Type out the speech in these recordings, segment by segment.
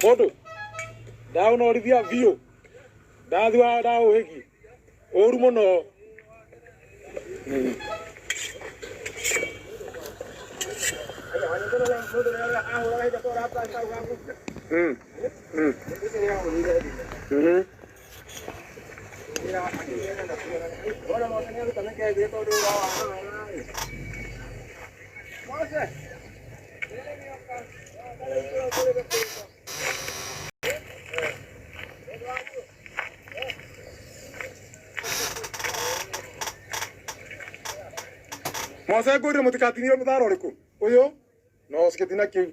Mundu ndaunorithia biũ, ndathua ndaũhĩgi ũru mũno. Mose ngwĩrire mũtikatinie mũthara ũrĩkũ ũyũ no cikitina kiu.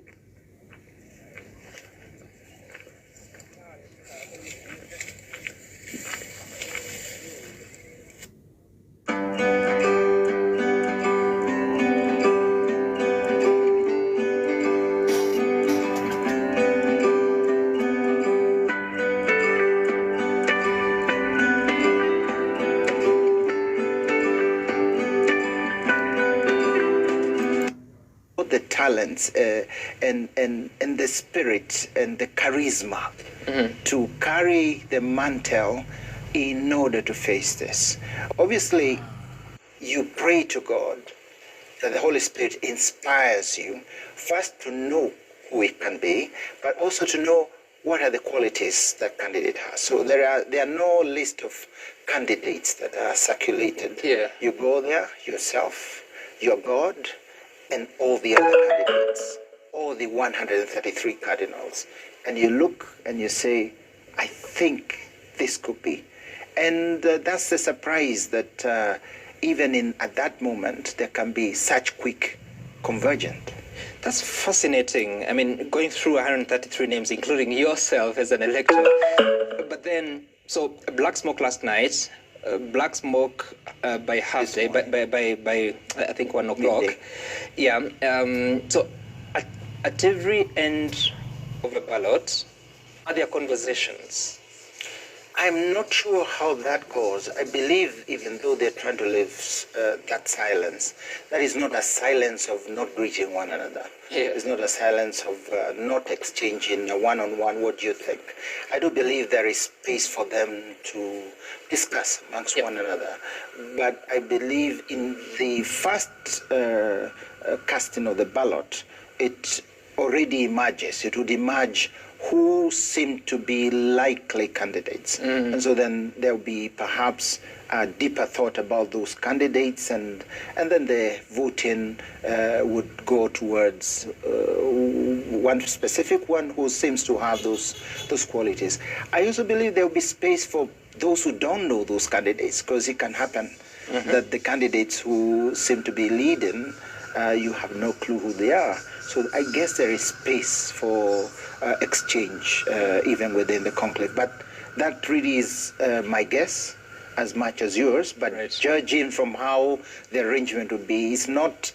The talents and the spirit and the charisma to carry the mantle in order to face this. Obviously, you pray to God that the Holy Spirit inspires you first to know who it can be, but also to know what are the qualities that candidate has. So there are no list of candidates that are circulated. Yeah. You go there yourself, your God, and all the other candidates, all the 133 cardinals, and you look and you say, I think this could be. And that's the surprise that even at that moment, there can be such quick convergence. That's fascinating. I mean, going through 133 names, including yourself as an elector. But then, so black smoke last night, black smoke by half day, by I think 1 o'clock. Midday. Yeah. So at every end of a ballot, are there conversations? I'm not sure how that goes. I believe even though they're trying to live that silence, that is not a silence of not greeting one another. Yeah. It's not a silence of not exchanging one-on-one, what do you think? I do believe there is space for them to discuss amongst one another. But I believe in the first casting of the ballot, it already emerges. It would emerge who seem to be likely candidates. And so then there'll be perhaps a deeper thought about those candidates, and then the voting would go towards one specific one who seems to have those qualities. I also believe there'll be space for those who don't know those candidates, because it can happen that the candidates who seem to be leading, you have no clue who they are. So I guess there is space for exchange even within the conclave. But that really is my guess as much as yours. But judging from how the arrangement would be, it's not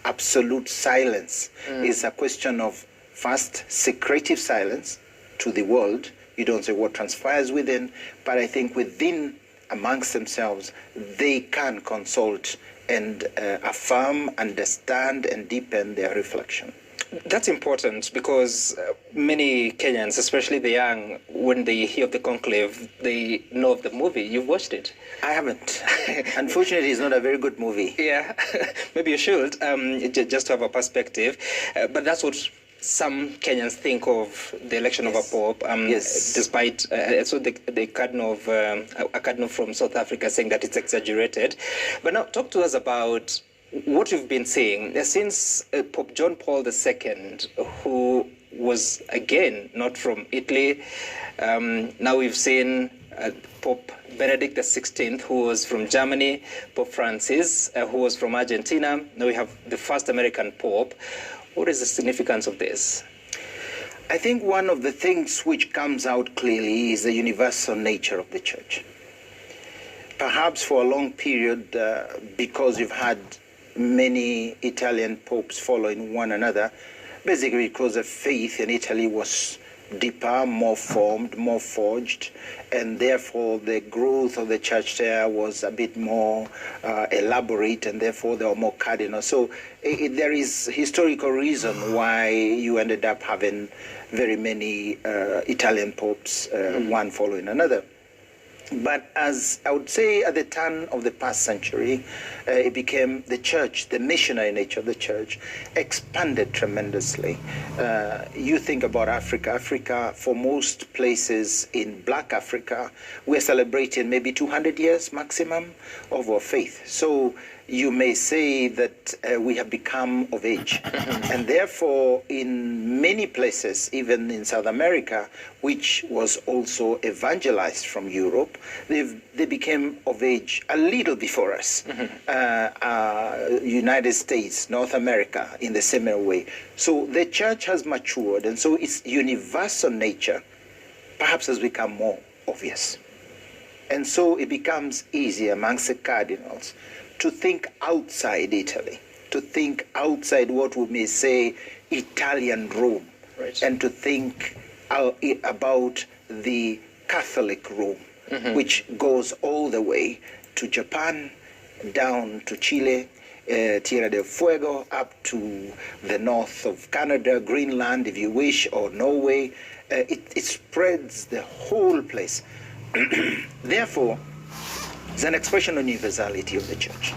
absolute silence. It's a question of first secretive silence to the world. You don't say what transpires within, but I think within, amongst themselves, they can consult and affirm, understand, and deepen their reflection. That's important because many Kenyans, especially the young, when they hear of the conclave, they know of the movie. You've watched it. I haven't. Unfortunately, it's not a very good movie. Yeah, maybe you should, just to have a perspective. But that's what some Kenyans think of the election of a pope. Despite so the cardinal of a cardinal from South Africa saying that it's exaggerated. But now, talk to us about what you've been seeing since Pope John Paul II, who was again not from Italy. Now we've seen Pope Benedict XVI, who was from Germany, Pope Francis, who was from Argentina. Now we have the first American pope. What is the significance of this? I think one of the things which comes out clearly is the universal nature of the church. Perhaps for a long period, because you've had many Italian popes following one another, basically because the faith in Italy was deeper, more formed, more forged, and therefore the growth of the church there was a bit more elaborate, and therefore there were more cardinals. So there is historical reason why you ended up having very many Italian popes, one following another. But as I would say, at the turn of the past century, it became the church, the missionary nature of the church, expanded tremendously. You think about Africa. Africa, for most places in Black Africa, we're celebrating maybe 200 years maximum of our faith. So you may say that we have become of age. And therefore, in many places, even in South America, which was also evangelized from Europe, they became of age a little before us. United States, North America, in the similar way. So the church has matured, and so its universal nature perhaps has become more obvious. And so it becomes easier amongst the cardinals to think outside Italy, to think outside what we may say Italian Rome, right, and to think about the Catholic Rome, which goes all the way to Japan, down to Chile, Tierra del Fuego, up to the north of Canada, Greenland, if you wish, or Norway. It spreads the whole place. Therefore, it's an expression of universality of the church.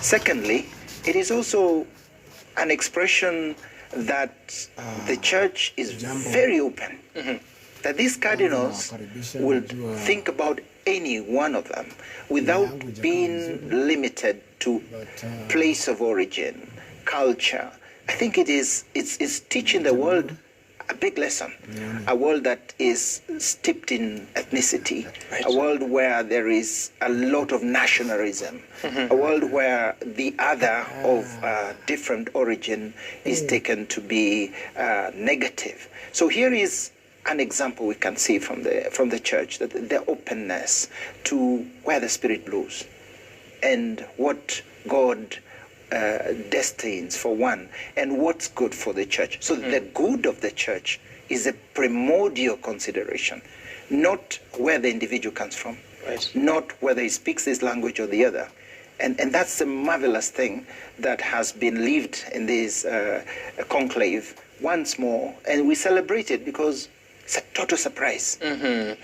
Secondly, it is also an expression that the church is Jambo. Very open. That these cardinals Nawakaribisha, will najua think about any one of them without language being vizuri. Limited to But, place of origin, culture. I think it's teaching the world a big lesson, a world that is steeped in ethnicity, a world where there is a lot of nationalism, a world where the other of different origin is taken to be negative. So here is an example we can see from the church, that the openness to where the Spirit blows and what God destines for one and what's good for the church. So the good of the church is a primordial consideration, not where the individual comes from, not whether he speaks this language or the other. And that's the marvelous thing that has been lived in this conclave once more. And we celebrate it because it's a total surprise. A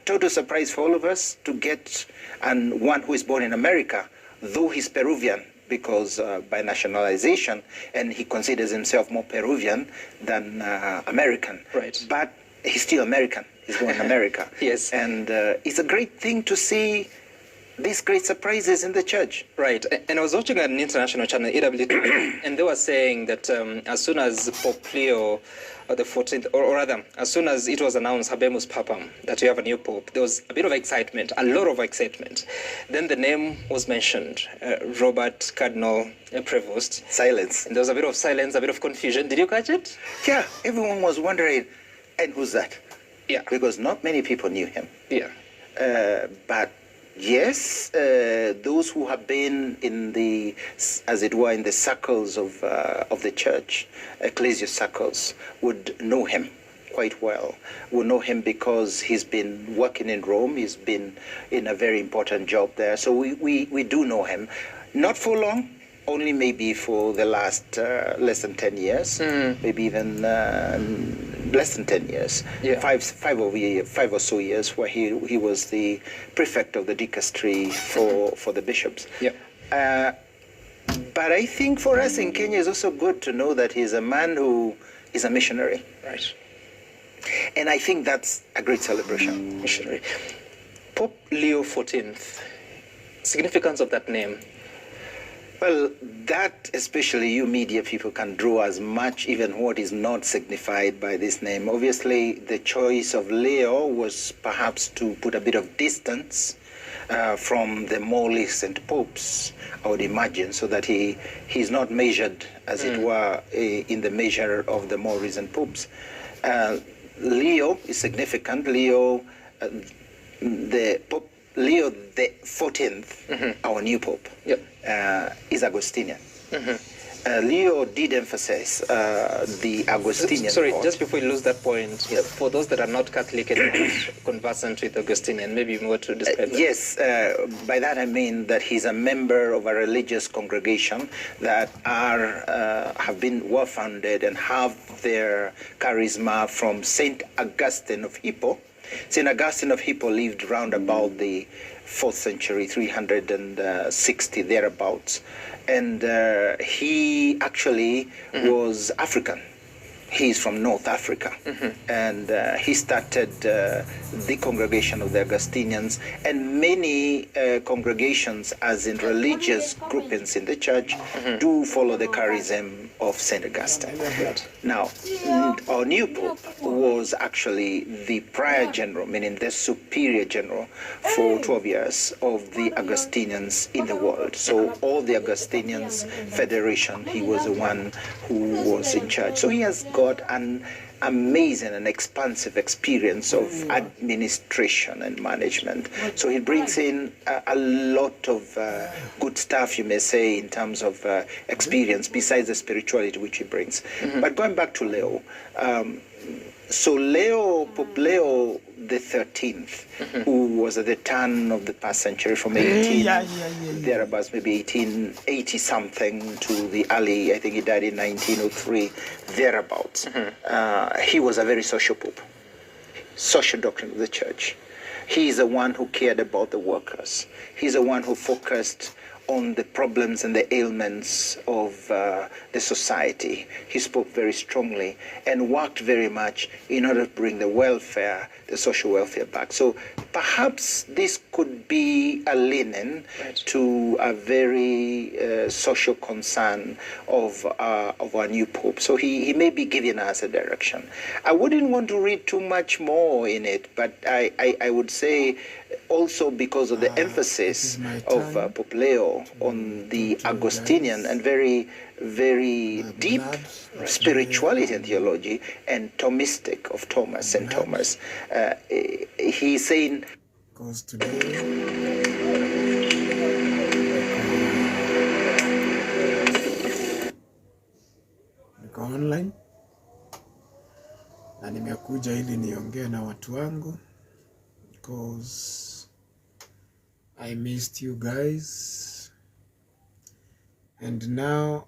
total surprise for all of us to get and one who is born in America, though he's Peruvian, because by nationalization, and he considers himself more Peruvian than American. But he's still American. He's born in America. And it's a great thing to see these great surprises in the church. Right. And I was watching an international channel, EWT, and they were saying that as soon as Pope Leo the 14th, or rather, as soon as it was announced, Habemus Papam, that we have a new pope, there was a bit of excitement, a lot of excitement. Then the name was mentioned, Robert Cardinal Prevost. Silence. And there was a bit of silence, a bit of confusion. Did you catch it? Yeah, everyone was wondering, and who's that? Because not many people knew him. But yes, those who have been in the, as it were, in the circles of the church, ecclesial circles, would know him quite well. Would know him because he's been working in Rome. He's been in a very important job there. So we do know him. Not for long, only maybe for the last less than 10 years, maybe even less than 10 years, 5 or so years, where he was the prefect of the dicastery for the bishops. But I think for us in Kenya, it's also good to know that he's a man who is a missionary. And I think that's a great celebration. Missionary. Pope Leo XIV, significance of that name? Well, that especially you media people can draw as much, even what is not signified by this name. Obviously, the choice of Leo was perhaps to put a bit of distance from the more recent popes, I would imagine, so that he's not measured, as it were, in the measure of the more recent popes. Leo is significant. Leo, the Pope Leo the 14th, our new pope, is Augustinian. Leo did emphasize the Augustinian. Sorry, thought. Just before you lose that point, Yes. For those that are not Catholic and not conversant with Augustinian, maybe you want to describe that. Yes, by that I mean that he's a member of a religious congregation that are have been well founded and have their charisma from Saint Augustine of Hippo. Saint Augustine of Hippo lived round about the 4th century, 360 thereabouts, and he actually was African. He's from North Africa, and he started the congregation of the Augustinians, and many congregations, as in religious groupings in the church, do follow the charism of Saint Augustine. Now, our new pope was actually the prior general, meaning the superior general, for 12 years of the Augustinians in the world. So all the Augustinians Federation, he was the one who was in charge. So he has got an amazing and expansive experience of administration and management. So he brings in a lot of good stuff, you may say, in terms of experience, besides the spirituality which he brings. But going back to Leo, so Leo, Pope Leo the 13th, who was at the turn of the past century, from 18 thereabouts, maybe 1880 something to the early, I think he died in 1903, thereabouts. He was a very social pope, social doctrine of the church. He is the one who cared about the workers. He's the one who focused on the problems and the ailments of the society. He spoke very strongly and worked very much in order to bring the welfare, the social welfare back. So perhaps this could be a leaning to a very social concern of our new pope. So he may be giving us a direction. I wouldn't want to read too much more in it, but I would say also because of the emphasis of Pope Leo on the Augustinian and very, very deep spirituality and theology and Thomistic of Thomas and Thomas. He's saying... Because today... niko online na nimekuja ili niongee na watu wangu because I missed you guys. And now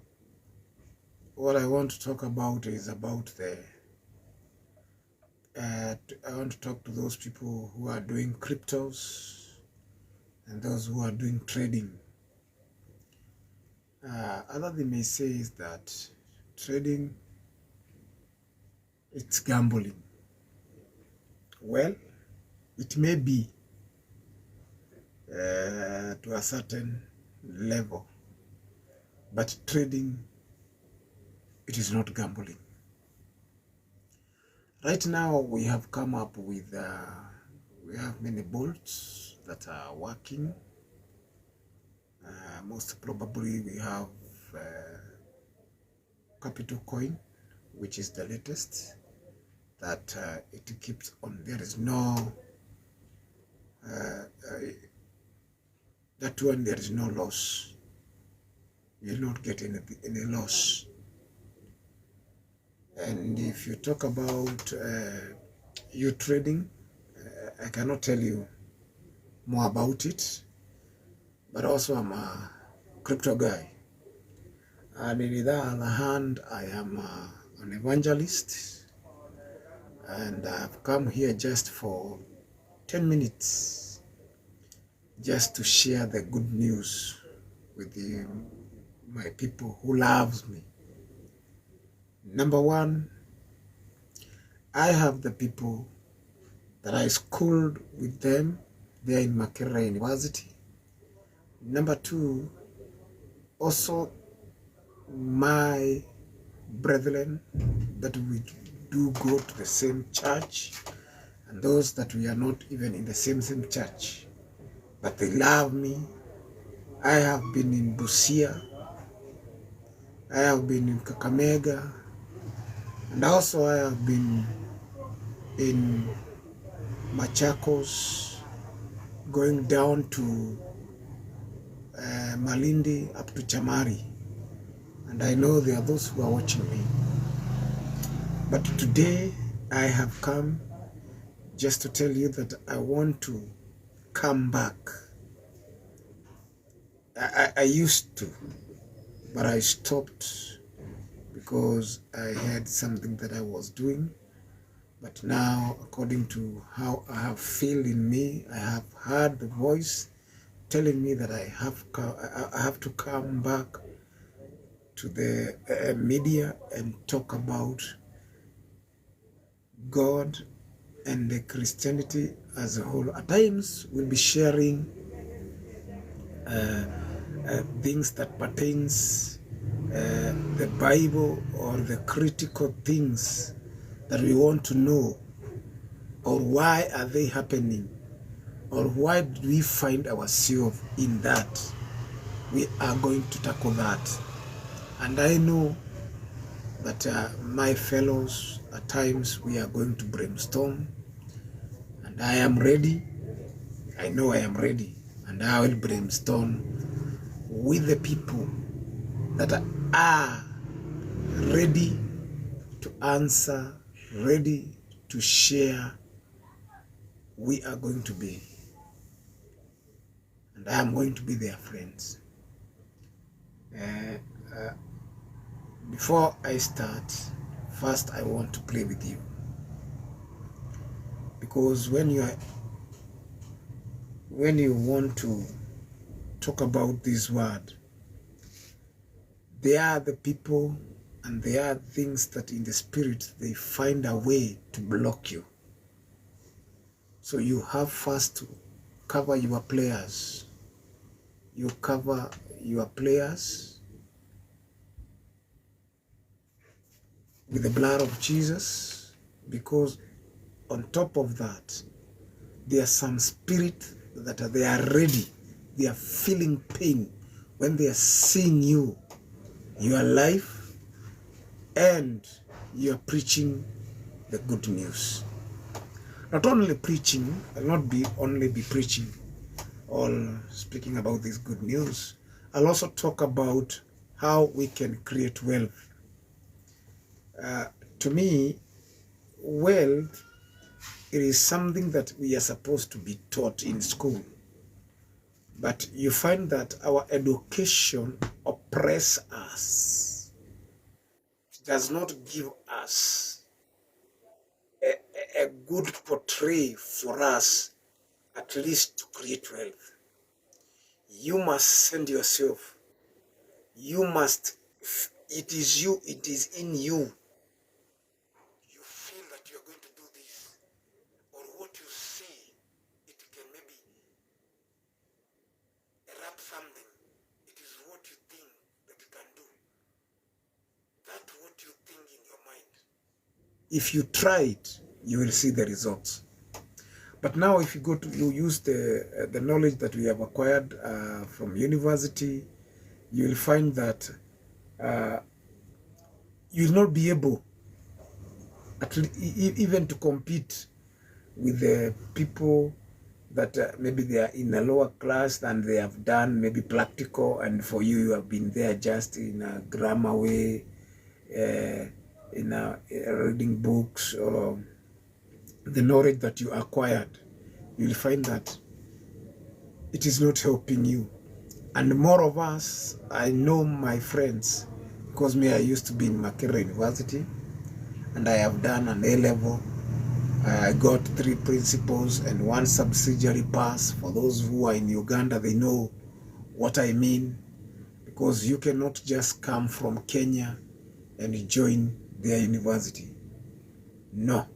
what I want to talk about is about the I want to talk to those people who are doing cryptos and those who are doing trading. Other they may say is that trading, it's gambling. Well, it may be to a certain level, but trading, it is not gambling. Right now, we have come up with, we have many bolts that are working. Most probably we have Capital Coin, which is the latest, that it keeps on. There is no, that one, there is no loss. You will not get any loss. And if you talk about your trading, I cannot tell you more about it, but also I'm a crypto guy. And in the other hand, I am an evangelist, and I've come here just for 10 minutes just to share the good news with my people who loves me. Number one, I have the people that I schooled with them there in Makerere University. Number two, also my brethren that we do go to the same church, and those that we are not even in the same church, but they love me. I have been in Busia, I have been in Kakamega, and also I have been in Machakos, going down to Malindi up to Chamari. And I know there are those who are watching me. But today I have come just to tell you that I want to come back. I used to, but I stopped because I had something that I was doing. But now, according to how I have feel in me, I have heard the voice telling me that I have to come back to the media and talk about God and the Christianity as a whole. At times, we'll be sharing things that pertains the Bible or the critical things that we want to know, or why are they happening, or why do we find ourselves in that. We are going to tackle that. And I know that my fellows, at times we are going to brainstorm, and I am ready. I know I am ready, and I will brainstorm with the people that are ready to answer, ready to share. We are going to be, and I am going to be their friends. Before I start, first I want to play with you, because when you want to talk about this word, they are the people and there are things that in the spirit they find a way to block you. So you have first to cover your players. You cover your players with the blood of Jesus, because on top of that, there are some spirit that they are ready. They are feeling pain when they are seeing you, your life, and you are preaching the good news. Not only preaching, I'll not be only be preaching or speaking about this good news. I'll also talk about how we can create wealth. To me, wealth, it is something that we are supposed to be taught in school. But you find that our education oppresses us. It does not give us a good portray for us, at least to create wealth. You must send yourself. You must, it is you, it is in you. You feel that you are going to do this, or what you see, it can maybe erupt something. It is what you think that you can do. That's what you think in your mind. If you try it, you will see the results. But now if you go to, you use the knowledge that we have acquired from university, you will find that you will not be able at even to compete with the people that maybe they are in a lower class and they have done maybe practical, and for you, you have been there just in a grammar way, in a reading books, or the knowledge that you acquired. You'll find that it is not helping you. And more of us, I know my friends, because me, I used to be in Makerere University, and I have done an A-level. I got 3 principles and 1 subsidiary pass. For those who are in Uganda, they know what I mean, because you cannot just come from Kenya and join their university. No,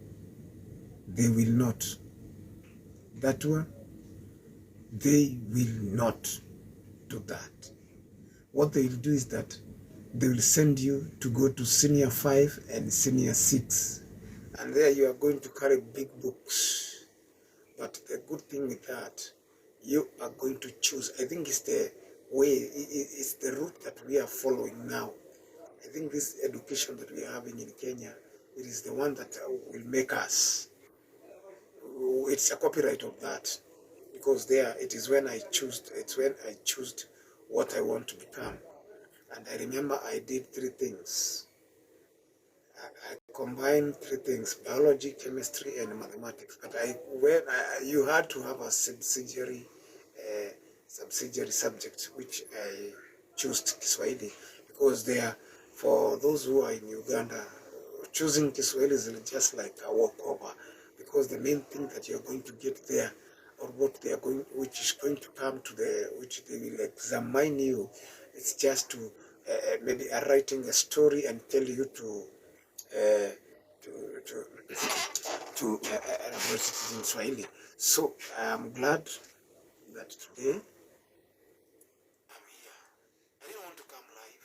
they will not. That one, they will not do that. What they will do is that they will send you to go to senior 5 and senior 6. And there you are going to carry big books. But the good thing with that, you are going to choose. I think it's the way, it's the route that we are following now. I think this education that we are having in Kenya, it is the one that will make us. It's a copyright of that. Because there, it is when I choose, it's when I choose what I want to become. And I remember I did three things. I combined three things: biology, chemistry, and mathematics. But I when I, you had to have a subsidiary subject, which I chose Kiswahili, because they are, for those who are in Uganda, choosing Kiswahili is just like a walkover, because the main thing that you're going to get there, or what they are going, which is going to come to the, which they will examine you, it's just to maybe writing a story and tell you to elaborate it in Swahili. So I'm glad that today I'm here. I didn't want to come live,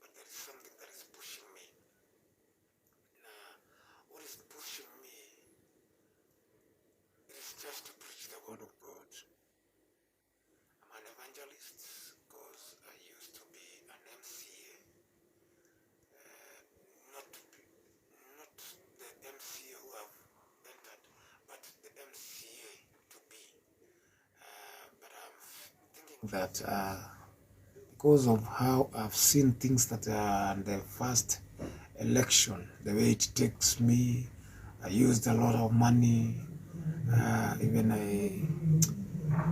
but there is something that is pushing me. Now, what is pushing me? It is just to preach the word of God. I'm an evangelist because I used to be an MCA. Not the MCA who have entered, but the MCA to be. But I'm thinking that because of how I've seen things that the first election, the way it takes me, I used a lot of money. Even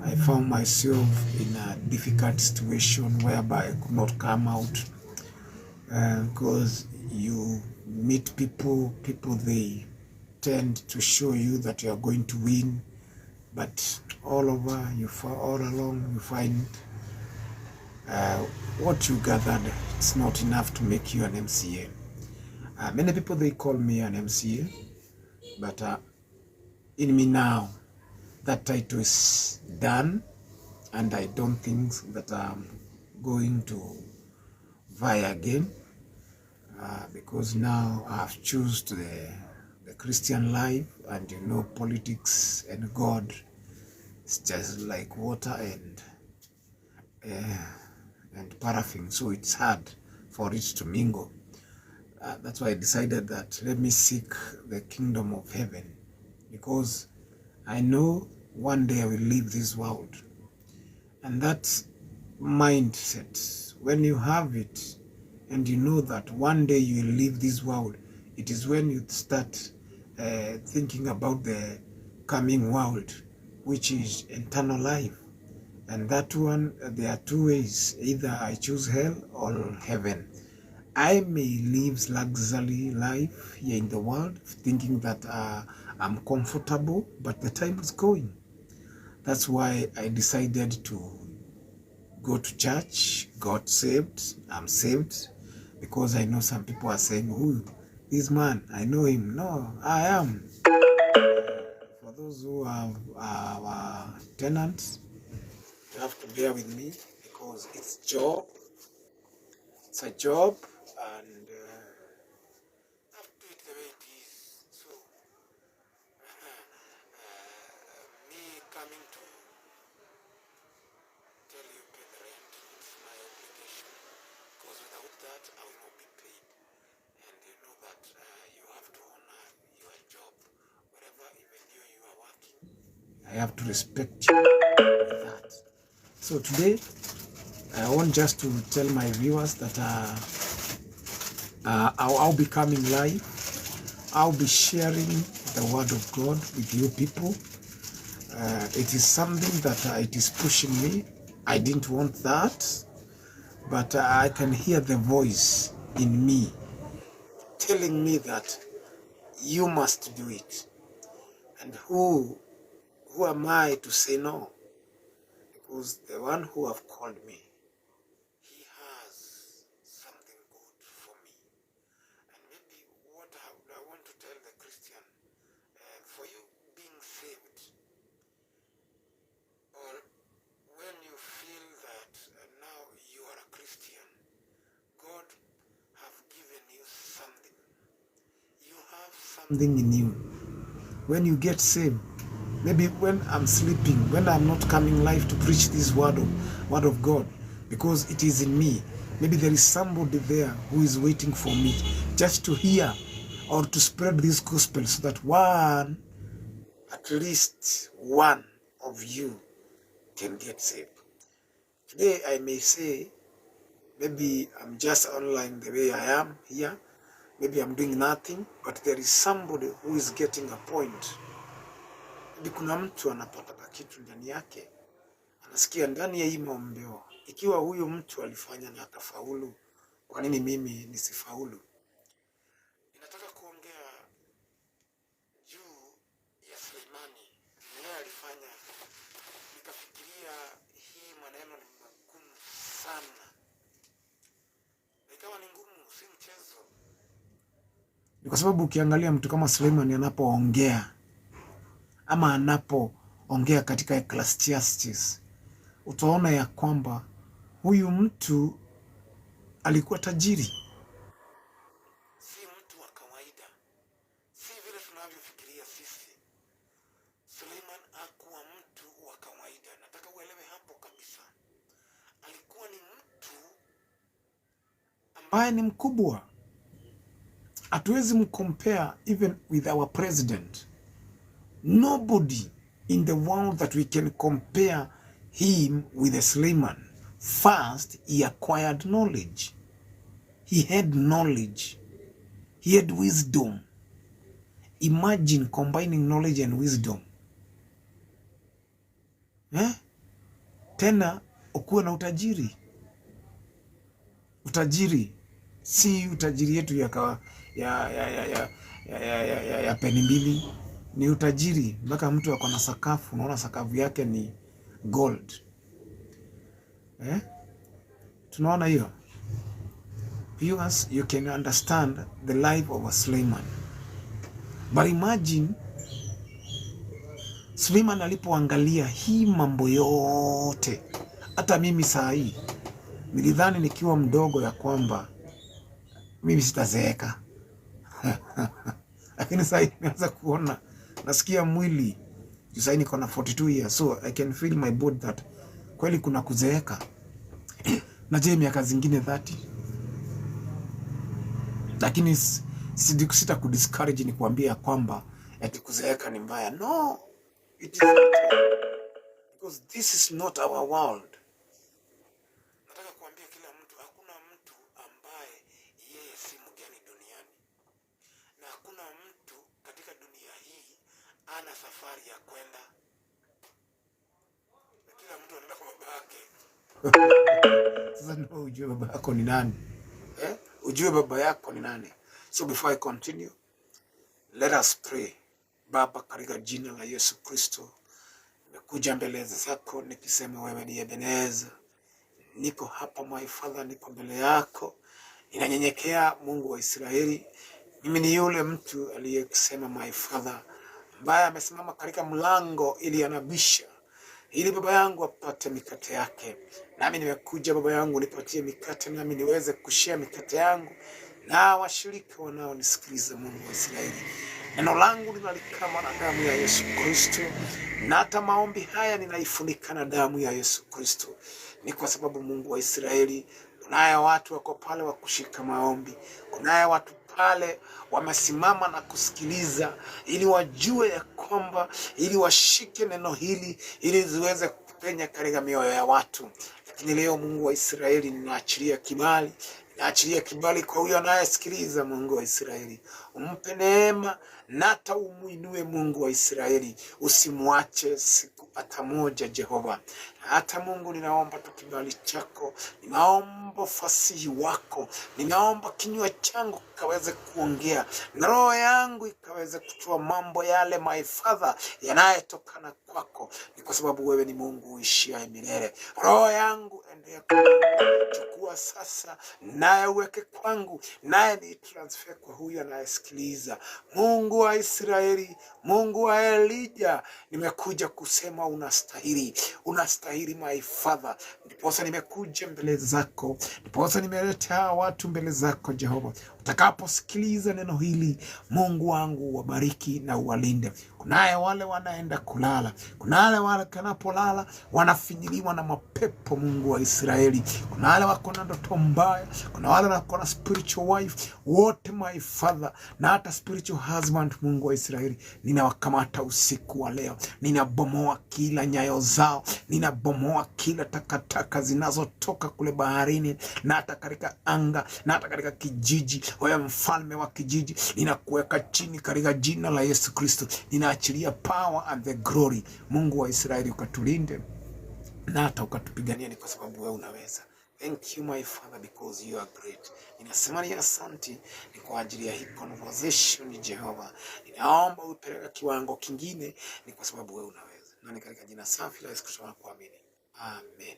I found myself in a difficult situation whereby I could not come out, because you meet people, they tend to show you that you are going to win, but all over you, all along you find what you gathered, it's not enough to make you an MCA. Many people, they call me an MCA, but in me now, that title is done, and I don't think that I'm going to vie again, because now I've chosen the Christian life, and you know, politics and God, it's just like water and paraffin, so it's hard for it to mingle. That's why I decided that let me seek the kingdom of heaven, because I know one day I will leave this world. And that mindset, when you have it and you know that one day you will leave this world, it is when you start thinking about the coming world, which is eternal life. And that one, there are two ways: either I choose hell or heaven. I may live luxury life here in the world, thinking that I'm comfortable, but the time is going. That's why I decided to go to church, got saved. I'm saved, because I know some people are saying, "Who, this man, I know him." No, I am. For those who are our tenants, you have to bear with me, because it's job. It's a job, and I have to do it the way it is. So, me coming to tell you pay the rent, it's my obligation, because without that I will not be paid. And you know that you have to honor your job, wherever even you are working. I have to respect you with that. So today, I want just to tell my viewers that I'll be coming live. I'll be sharing the word of God with you people. It is something that it is pushing me. I didn't want that, but I can hear the voice in me telling me that you must do it. And who am I to say no? Because the one who have called me, he has something good for me. And maybe what I want to tell the Christian, for you being saved, or when you feel that now you are a Christian, God have given you something. You have something in you. When you get saved, maybe when I'm sleeping, when I'm not coming live to preach this word of God, because it is in me. Maybe there is somebody there who is waiting for me just to hear or to spread this gospel, so that one, at least one of you can get saved. Today I may say Maybe I'm just online the way I am here. Maybe I'm doing nothing, but there is somebody who is getting a point. Maybe kuna mtu anapata kitu ndani yake, anasikia ndani ya hii maombeo, ikiwa huyu mtu alifanya na akafaulu, kwa nini mimi nisifaulu? Ninataka kuongea juu ya Suleimani, yeye alifanya, nikafikiria hii maneno ni magumu sana, na ikawa ni ngumu, si mchezo. Ni kwa sababu ukiangalia mtu kama Suleiman anapoongea ama anapoongea katika Ecclesiastes, utaona ya kwamba huyu mtu alikuwa tajiri, si mtu wa kawaida, si vile tunavyofikiria sisi. Suleiman hakuwa mtu wa kawaida, nataka uelewe hapo kabisa. Alikuwa ni mtu ambaye ni mkubwa. Hatuwezi mcompare even with our president. Nobody in the world that we can compare him with a Suleiman. First, he acquired knowledge. He had knowledge. He had wisdom. Imagine combining knowledge and wisdom. Eh? Tena ukuwe na utajiri. Utajiri si utajiri yetu ya, kawa, ya peni mbili, ni utajiri mpaka mtu ako na sakafu, unaona sakafu yake ni gold eh? Tunaona hiyo. Viewers, you can understand the life of a Suleiman. But imagine Suleiman alipoangalia hii mambo yote, hata mimi saa hii nilidhani nikiwa mdogo ya kwamba mimi sitazeeka lakini saa hii nimeanza kuona, nasikia mwili juu saa hii niko na 42 years, so I can feel my body that kweli kuna kuzeeka. Na je, miaka zingine 30? Lakini sita kudiscourage ni kuambia kwamba ati kuzeeka ni mbaya. No, it is not, because this is not our world. Nataka kuambia kila mtu, hakuna mtu ambaye yeye si mgeni duniani, na hakuna mtu katika dunia hii ana safari ya kwenda, na kila mtu anaenda kwa baba yake. Sasa ndio ujue baba yako ni nani eh? Ujue baba yako ni nani. So before I continue, let us pray. Baba, katika jina la Yesu Kristo, nimekuja mbele zako nikisema wewe ni Ebeneza. Niko hapa my Father, niko mbele yako, ninanyenyekea Mungu wa Israeli. Mimi ni yule mtu aliyesema my Father, ambaye amesimama katika mlango ili anabisha ili baba yangu apate mikate yake. Nami nimekuja baba yangu, nipatie mikate, nami niweze kushare mikate yangu na washirika wanaonisikiliza. Mungu wa Israeli, neno langu linalikama na damu ya Yesu Kristo, na hata maombi haya ninaifunika na damu ya Yesu Kristo. Ni kwa sababu Mungu wa Israeli, kunaye watu wako pale wa kushika maombi, kunaye watu pale wamesimama na kusikiliza, ili wajue ya kwamba, ili washike neno hili, ili ziweze kupenya katika mioyo ya watu. Lakini leo Mungu wa Israeli, ninaachilia kibali, naachilia kibali kwa huyo anayesikiliza. Mungu wa Israeli, umpe neema na hata umuinue. Mungu wa Israeli, usimwache siku hata moja, Jehova. Hata Mungu, ninaomba tu kibali chako, ninaomba fasihi wako, ninaomba kinywa changu kikaweze kuongea na roho yangu ikaweze kutoa mambo yale, my Father, yanayotokana kwako. Ni kwa sababu wewe ni Mungu uishiaye milele. Roho yangu endea chukua sasa, naye uweke kwangu, naye ni transfer kwa huyu anayesikiliza. Mungu wa Israeli, Mungu wa Elija, nimekuja kusema unastahili, unastahili my Father. Ndiposa nimekuja mbele zako, ndiposa nimeleta hawa watu mbele zako Jehova. Utakaposikiliza neno hili, Mungu wangu, uwabariki na uwalinde. Kuna Kunaye wale wanaenda kulala, kuna wale wanapolala wanafinyiliwa na mapepo, Mungu wa Israeli. Kuna wale wako na ndoto mbaya, kuna wale wako na spiritual wife, wote my Father, na hata spiritual husband, Mungu wa Israeli, ninawakamata usiku wa leo, ninabomoa kila nyayo zao, ninabomoa kila takataka zinazotoka kule baharini na hata katika anga na hata katika kijiji. Wewe mfalme wa kijiji, ninakuweka chini katika jina la Yesu Kristo. Ninaachilia power and the glory. Mungu wa Israeli, ukatulinde na hata ukatupigania, ni kwa sababu wewe unaweza. Thank you my Father because you are great. Ninasema ni asante ni kwa ajili ya hii conversation Jehova. Ninaomba upeleke kiwango kingine, ni kwa sababu wewe unaweza, na ni katika jina safi la Yesu Kristo kuamini, amen.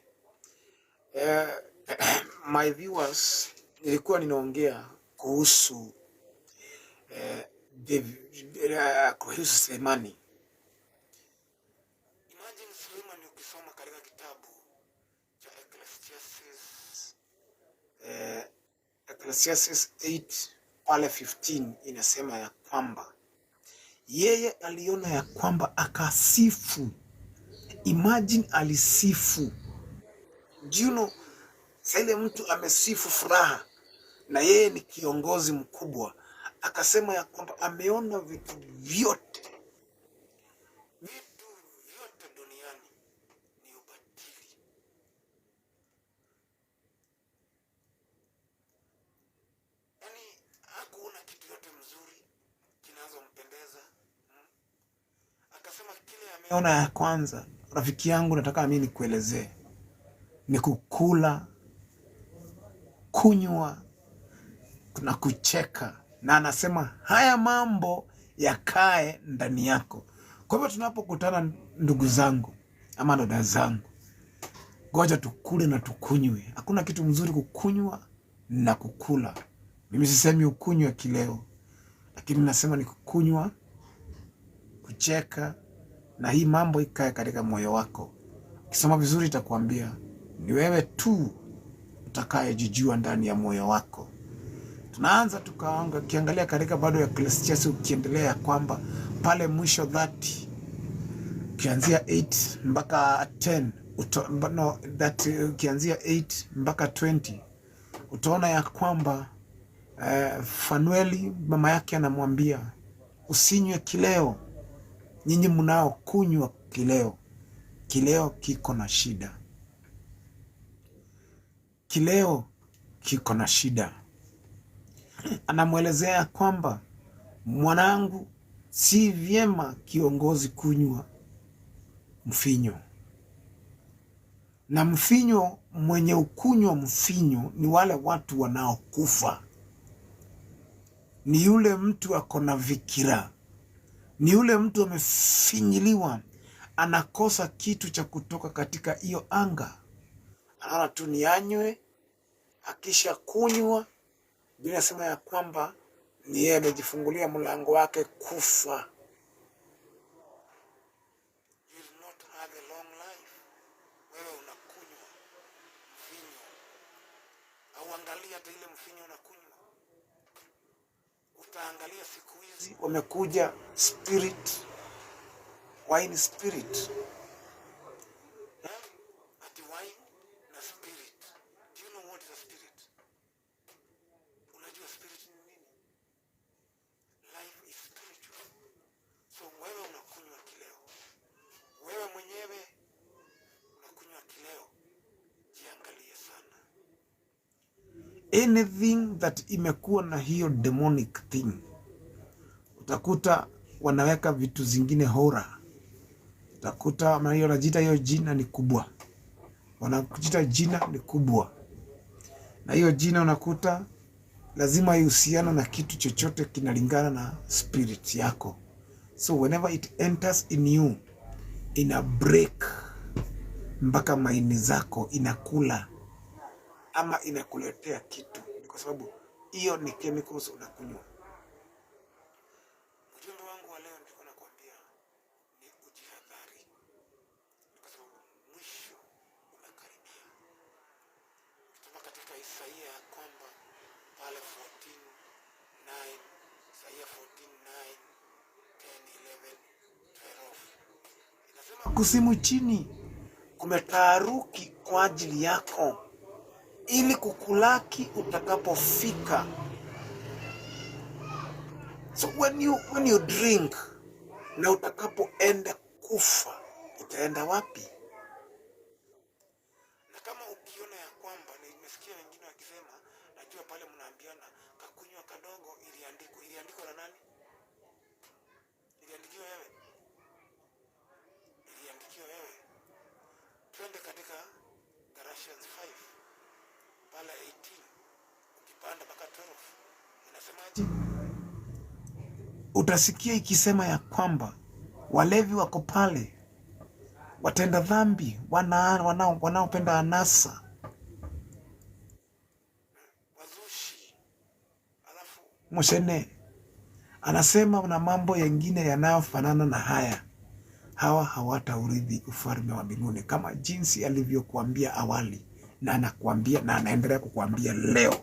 My viewers, nilikuwa ninaongea kuhusu kuhusu Sulemani. Imagine Sulemani ukisoma katika kitabu cha Ecclesiastes, Ecclesiastes 8 pale 15 inasema ya kwamba yeye aliona ya kwamba akasifu. Imagine alisifu. Do you know, sasa ile mtu amesifu furaha na yeye ni kiongozi mkubwa, akasema ya kwamba ameona vitu vyote duniani ni ubatili. Yaani hakuona kitu yote mzuri kinazompendeza. Akasema kile ameona ya kwanza, rafiki yangu, nataka mimi nikuelezee, ni kukula, kunywa na kucheka, na anasema haya mambo yakae ndani yako. Kwa hivyo tunapokutana, ndugu zangu ama dada zangu, ngoja tukule na tukunywe. Hakuna kitu mzuri kukunywa na kukula. Mimi sisemi ukunywe kileo, lakini nasema ni kukunywa, kucheka, na hii mambo ikae katika moyo wako. Ukisoma vizuri itakuambia ni wewe tu utakayejijua ndani ya moyo wako. Tunaanza tukaanga ukiangalia katika bado ya Ecclesiastes, ukiendelea kwamba pale mwisho 30 ukianzia 8 mpaka 10 no, that ukianzia 8 mpaka 20 utaona ya kwamba Fanueli mama yake anamwambia usinywe kileo, nyinyi mnao kunywa kileo, kileo kiko na shida, kileo kiko na shida. Anamwelezea kwamba mwanangu, si vyema kiongozi kunywa mfinyo, na mfinyo, mwenye ukunywa mfinyo ni wale watu wanaokufa, ni yule mtu ako na vikira, ni yule mtu amefinyiliwa, anakosa kitu cha kutoka katika hiyo anga, anaona tu ni anywe, akisha kunywa Biblia inasema ya kwamba ni yeye amejifungulia mlango wake kufa. You will not have a long life. Wewe unakunywa mvinyo, auangalia hata ile mvinyo unakunywa, utaangalia siku hizi wamekuja spirit, wine spirit, eh? Ati wine na spirit. Do you know what is a spirit? Unajua spirit ni nini? Life is spiritual. So wewe unakunywa kileo, wewe mwenyewe unakunywa kileo, jiangalie sana. Anything that imekuwa na hiyo demonic thing, utakuta wanaweka vitu zingine hora, utakuta ama hiyo wanajiita hiyo jina ni kubwa, wanajiita jina ni kubwa, na hiyo jina unakuta lazima ihusiana na kitu chochote kinalingana na spirit yako. So whenever it enters in you, ina break mpaka maini zako inakula ama inakuletea kitu, ni kwa sababu hiyo ni chemicals unakunywa. Ujumbe wangu wa leo nilikuwa nakwambia ni ujihadhari, ni kwa sababu mwisho umekaribia. Kutoka katika Isaia ya kwamba pale 14:9, Isaia 14:9, 10, 11. Kuzimu chini kumetaharuki kwa ajili yako, ili kukulaki utakapofika. So when you drink na utakapoenda kufa, utaenda wapi? Na kama ukiona ya kwamba, nimesikia wengine wakisema, najua pale mnaambiana kakunywa kadogo, iliandikwa. Iliandikwa na nani? Iliandikiwa wewe? Iliandikiwa wewe? Twende katika Galatians 5 pale 18 ukipanda mpaka 12, inasemaje? Utasikia ikisema ya kwamba walevi wako pale, watenda dhambi, wanaopenda anasa, wazushi, alafu Mushene anasema na mambo yengine yanayofanana na haya, hawa hawataurithi ufalme wa mbinguni, kama jinsi alivyokuambia awali, na anakuambia na anaendelea kukuambia leo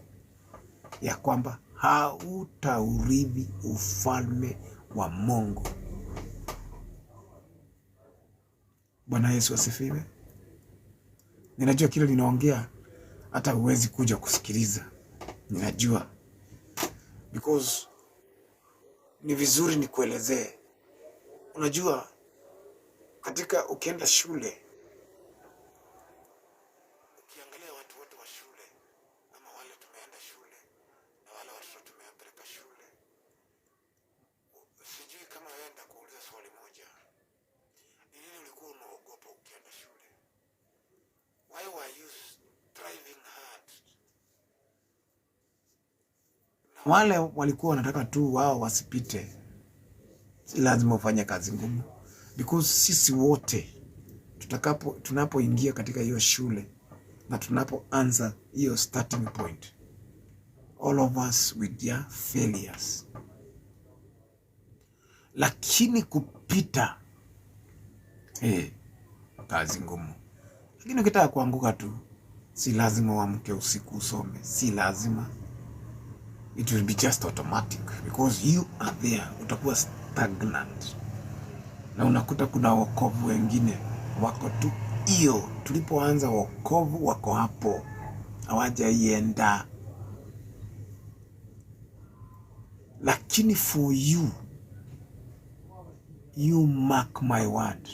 ya kwamba hautaurithi ufalme wa Mungu. Bwana Yesu asifiwe. Ninajua kile ninaongea hata huwezi kuja kusikiliza, ninajua because ni vizuri nikuelezee. Unajua, katika ukienda shule, ukiangalia watu wote wa shule ama wale tumeenda shule na wale watoto tumewapeleka shule, sijui kama wewe, kuuliza swali moja, ni nini ulikuwa unaogopa ukienda shule? Why were you striving hard? Na wale walikuwa wanataka tu wao wasipite, si lazima ufanye kazi ngumu, because sisi wote tunapoingia katika hiyo shule na tunapoanza hiyo starting point, all of us with their failures, lakini kupita, hey, kazi ngumu. Lakini ukitaka kuanguka tu, si lazima uamke usiku usome, si lazima. It will be just automatic because you are there, utakuwa stagnant na unakuta kuna wokovu wengine wako tu hiyo, tulipoanza wokovu wako hapo, hawajaienda. Lakini for you, you mark my word,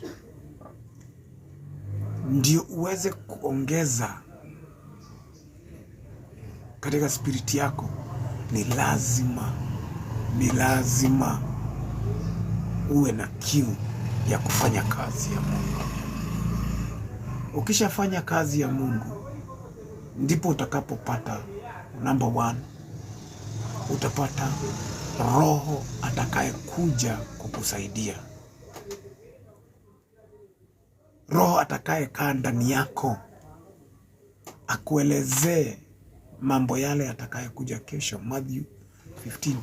ndio uweze kuongeza katika spirit yako, ni lazima uwe na kiu ya kufanya kazi ya Mungu. Ukishafanya kazi ya Mungu, ndipo utakapopata number one, utapata Roho atakayekuja kukusaidia, Roho atakayekaa ndani yako akuelezee mambo yale atakayekuja kesho. Matthew 15,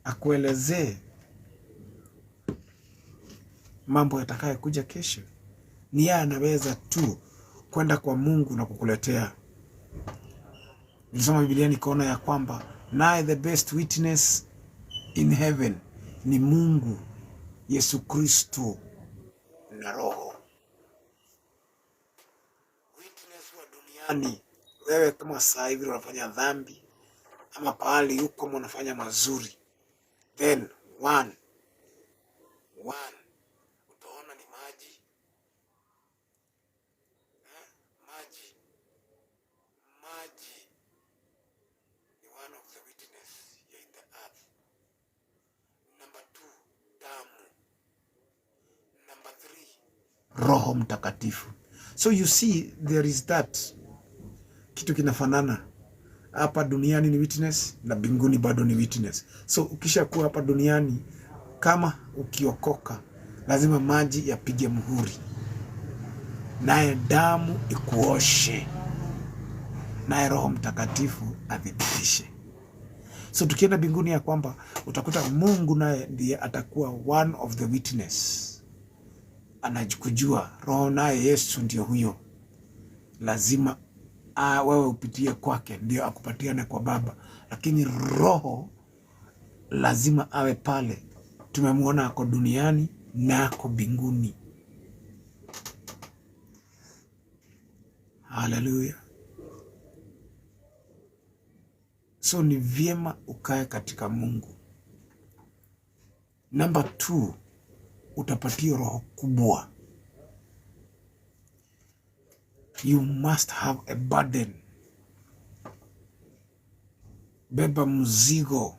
akuelezee mambo yatakayokuja kesho. Ni yeye anaweza tu kwenda kwa Mungu na kukuletea. Nilisoma Biblia nikaona ya kwamba naye the best witness in heaven ni Mungu, Yesu Kristo na Roho. Witness wa duniani, wewe kama saa hivi unafanya dhambi ama pahali huko unafanya mazuri, then one one utaona ni maji, eh? Maji, maji ni one of the witness here in the earth. Number two, damu. Number three, Roho Mtakatifu. So you see there is that kitu kinafanana hapa duniani ni witness na mbinguni bado ni witness. So ukishakuwa hapa duniani, kama ukiokoka, lazima maji yapige muhuri, naye damu ikuoshe, naye Roho Mtakatifu athibitishe. So tukienda mbinguni, ya kwamba utakuta Mungu naye ndiye atakuwa one of the witness, anakujua. Roho naye Yesu ndio huyo, lazima wewe upitie kwake ndio akupatiane kwa Baba, lakini Roho lazima awe pale. Tumemwona ako duniani. na ako mbinguni. Haleluya! So ni vyema ukae katika Mungu. Namba 2, utapatia roho kubwa. You must have a burden. Beba mzigo.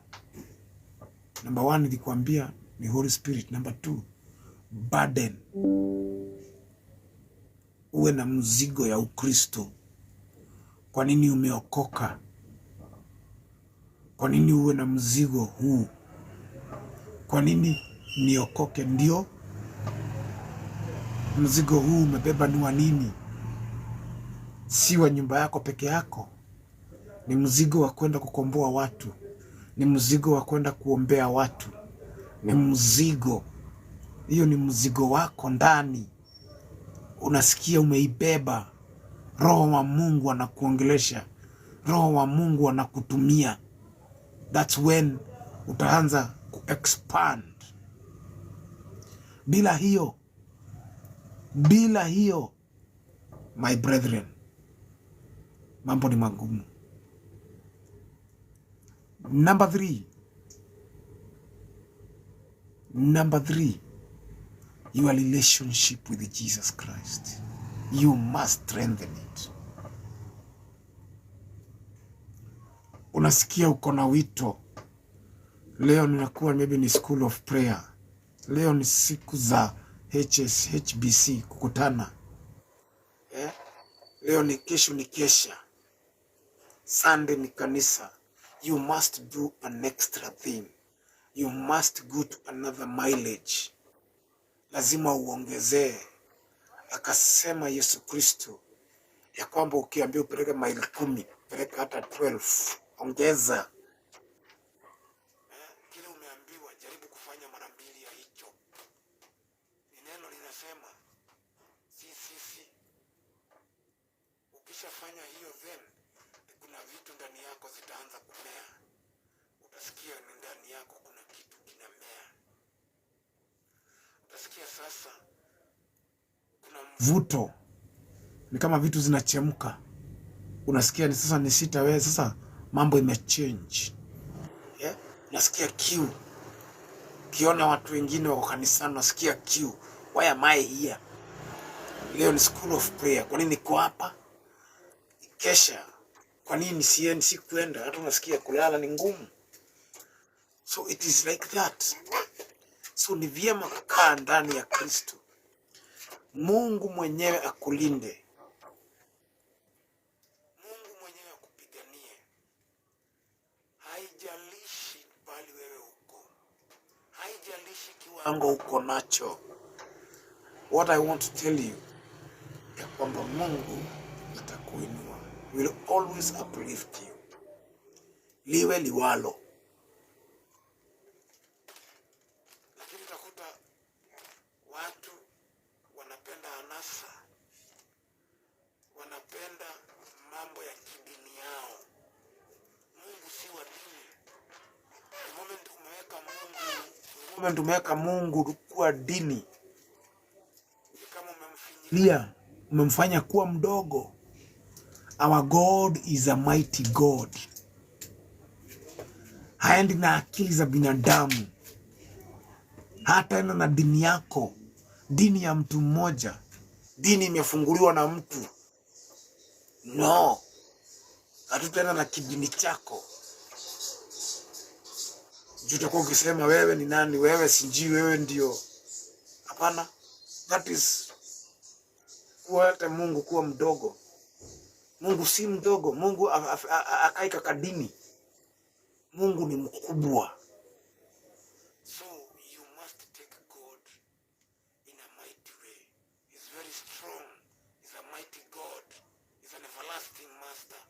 Namba 1 nilikwambia ni Holy Spirit. Namba 2, burden. Uwe na mzigo ya Ukristo. Kwa nini umeokoka? Kwa nini uwe na mzigo huu? Kwa nini niokoke? Ndio mzigo huu umebeba ni wa nini? Si wa nyumba yako peke yako. Ni mzigo wa kwenda kukomboa watu, ni mzigo wa kwenda kuombea watu, ni mzigo. Hiyo ni mzigo wako ndani, unasikia umeibeba. Roho wa Mungu anakuongelesha, Roho wa Mungu anakutumia. That's when utaanza kuexpand. Bila hiyo, bila hiyo, my brethren, mambo ni magumu. Number 3. Number 3, your relationship with Jesus Christ. You must strengthen it. Unasikia uko na wito. Leo ninakuwa maybe ni school of prayer. Leo ni siku za HBC kukutana. Leo ni kesho ni kesha. Sunday ni kanisa. You must do an extra thing. You must go to another mileage. Lazima uongezee. Akasema Yesu Kristo ya kwamba ukiambia upeleke maili 10, peleka hata 12, ongeza. Kile umeambiwa jaribu kufanya mara 2 ya hicho. Ni neno linasema, si sisi. Ukishafanya hiyo, then kuna vitu ndani yako zitaanza kumea. Utasikia ni ndani yako kuna kitu kinamea. Utasikia sasa kuna mvuto, ni kama vitu zinachemka. Unasikia ni sasa ni sita wewe, sasa mambo imechange. Yeah? Unasikia kiu. Ukiona watu wengine wako kanisani unasikia kiu. Why am I here? Leo ni school of prayer. Kwa nini niko hapa? Kesha. Kwa nini siendi, sikuenda? Hata unasikia kulala ni ngumu. So it is like that. So ni vyema kukaa ndani ya Kristo. Mungu mwenyewe akulinde. Mungu mwenyewe akupiganie. Haijalishi bali wewe uko. Haijalishi kiwango uko nacho. What I want to tell you ya kwamba Mungu atakuinua. Will always uplift you. Liwe liwalo. Lakini utakuta watu wanapenda anasa, wanapenda mambo ya kidini yao. Mungu si wa dini. The moment umeweka Mungu, the moment umeweka Mungu kuwa dini, kama umemfinyilia, umemfanya kuwa mdogo. Our God is a mighty God. Haendi na akili za binadamu. Hataenda na dini yako, dini ya mtu mmoja, dini imefunguliwa na mtu. No, hatutaenda na kidini chako. Juu utakuwa ukisema wewe ni nani, wewe sijui, wewe ndio. Hapana, that is kuwa hata Mungu kuwa mdogo. Mungu si mdogo. Mungu akai kaka dini. Mungu ni mkubwa. So you must take God in a mighty way. He's very strong. He's a mighty God. He's an everlasting master.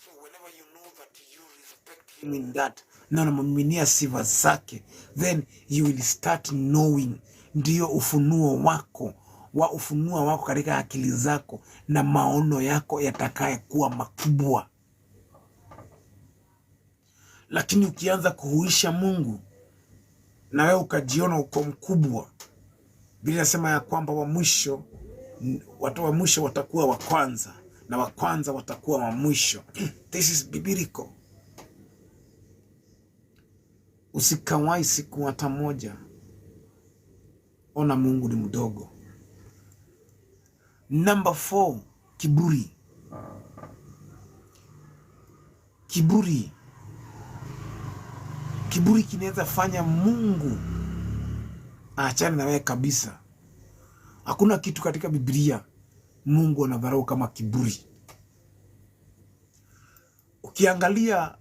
So whenever you know that you respect him in that, na unamwaminia sifa zake, then you will start knowing. Ndio ufunuo wako wa ufunuo wako katika akili zako na maono yako yatakaye kuwa makubwa. Lakini ukianza kuhuisha Mungu na wewe ukajiona uko mkubwa, Biblia inasema ya kwamba wa mwisho, watu wa mwisho watakuwa wa kwanza na wa kwanza watakuwa wa mwisho. This is biblical. Usikawai siku hata moja ona Mungu ni mdogo. Number 4, kiburi. Kiburi. Kiburi kinaweza fanya Mungu aachane na wewe kabisa. Hakuna kitu katika Biblia Mungu anadharau kama kiburi. Ukiangalia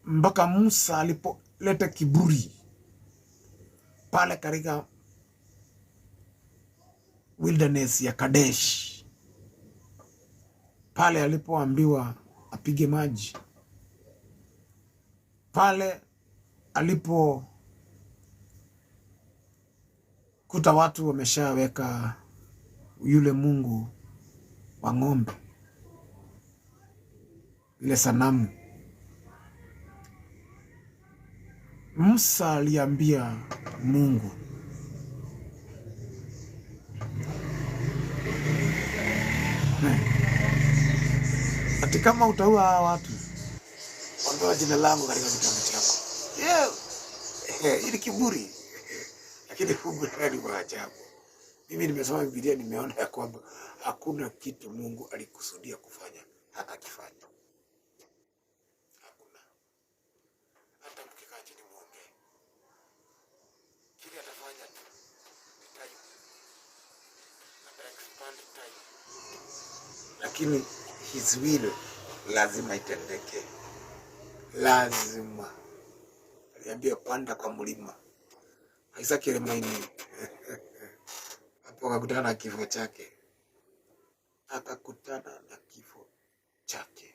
mpaka Musa alipoleta kiburi pale katika wilderness ya Kadesh, pale alipoambiwa apige maji, pale alipo kuta watu wameshaweka yule mungu wa ng'ombe, ile sanamu. Musa aliambia Mungu, ati kama utaua hawa watu, ondoa jina langu katika kitabu chako. Yeah. Ili kiburi. Lakini Mungu ni wa ajabu. Mimi nimesoma Biblia, nimeona ya kwamba hakuna kitu Mungu alikusudia kufanya hata kifanya. Hakuna. Hata mkikaa chini muongee, kile atafanya tu ni time. Ata expand time. Lakini his will lazima itendeke. Lazima. Aliambia panda kwa mlima. Isaac Kilimani hapo akakutana na kifo chake, akakutana na kifo chake.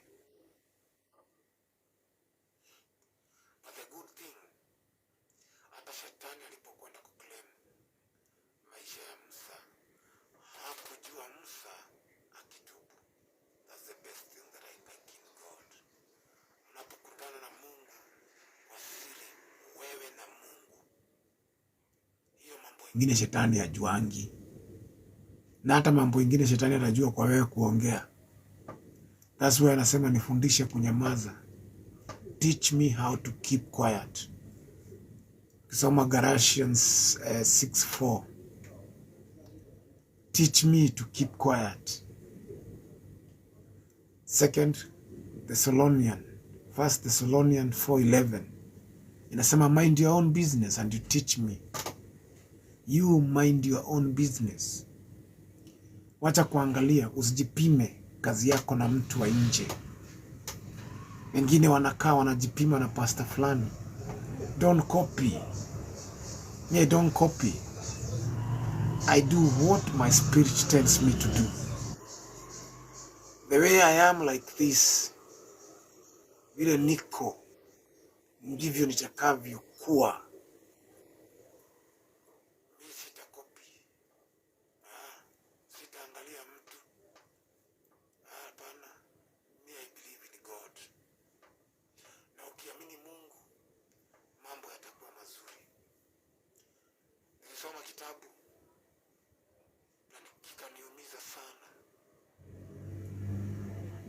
But the good thing, hata shetani alipokwenda kuclaim maisha ya Musa, hakujua Musa akitubu. That's the best thing that I like in God. Unapokutana na Mungu kwa siri, wewe na Mungu, hiyo mambo ingine shetani hajuangi, na hata mambo ingine shetani anajua kwa wewe kuongea. That's why anasema nifundishe kunyamaza, teach me how to keep quiet. Kisoma Galatians 6:4, teach me to keep quiet. Second Thessalonian, First Thessalonian 4:11 inasema mind your own business and you teach me. You mind your own business. Wacha kuangalia, usijipime kazi yako na mtu wa nje. Wengine wanakaa wanajipima na pasta fulani. Don't copy. Yeah, don't copy. I do what my spirit tells me to do. The way I am like this, vile niko ndivyo nitakavyokuwa. Mi sitacopy. Ah, sitaangalia mtu. Ah, hapana. Mi I believe in God. Na ukiamini Mungu, mambo yatakuwa mazuri. Nilisoma kitabu na kikaniumiza sana.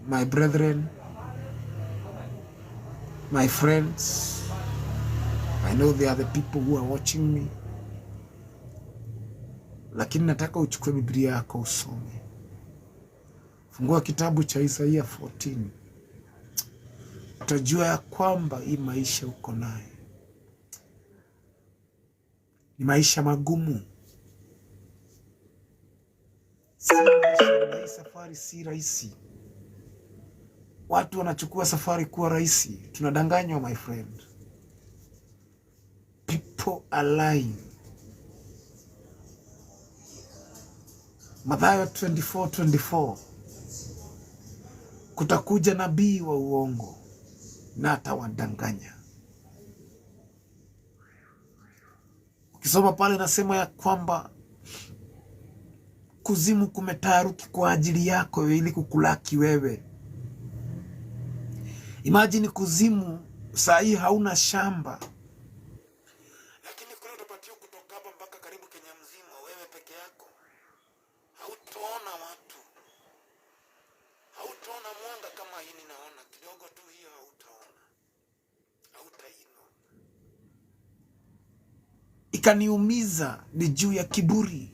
My brethren, my friends, I know there are the people who are watching me, lakini nataka uchukue Biblia yako usome. Fungua kitabu cha Isaia 14, utajua ya kwamba hii maisha uko naye ni maisha magumu, si maisha, hii safari si rahisi. Watu wanachukua safari kuwa rahisi, tunadanganywa my friend. People are lying. Mathayo 24:24, kutakuja nabii wa uongo na atawadanganya. Ukisoma pale nasema ya kwamba kuzimu kumetaharuki kwa ajili yako ili kukulaki wewe. Imagine kuzimu saa hii hauna shamba, lakini kule utapatiwa kutoka hapa mpaka karibu Kenya mzima, wewe peke Ikaniumiza ni juu ya kiburi.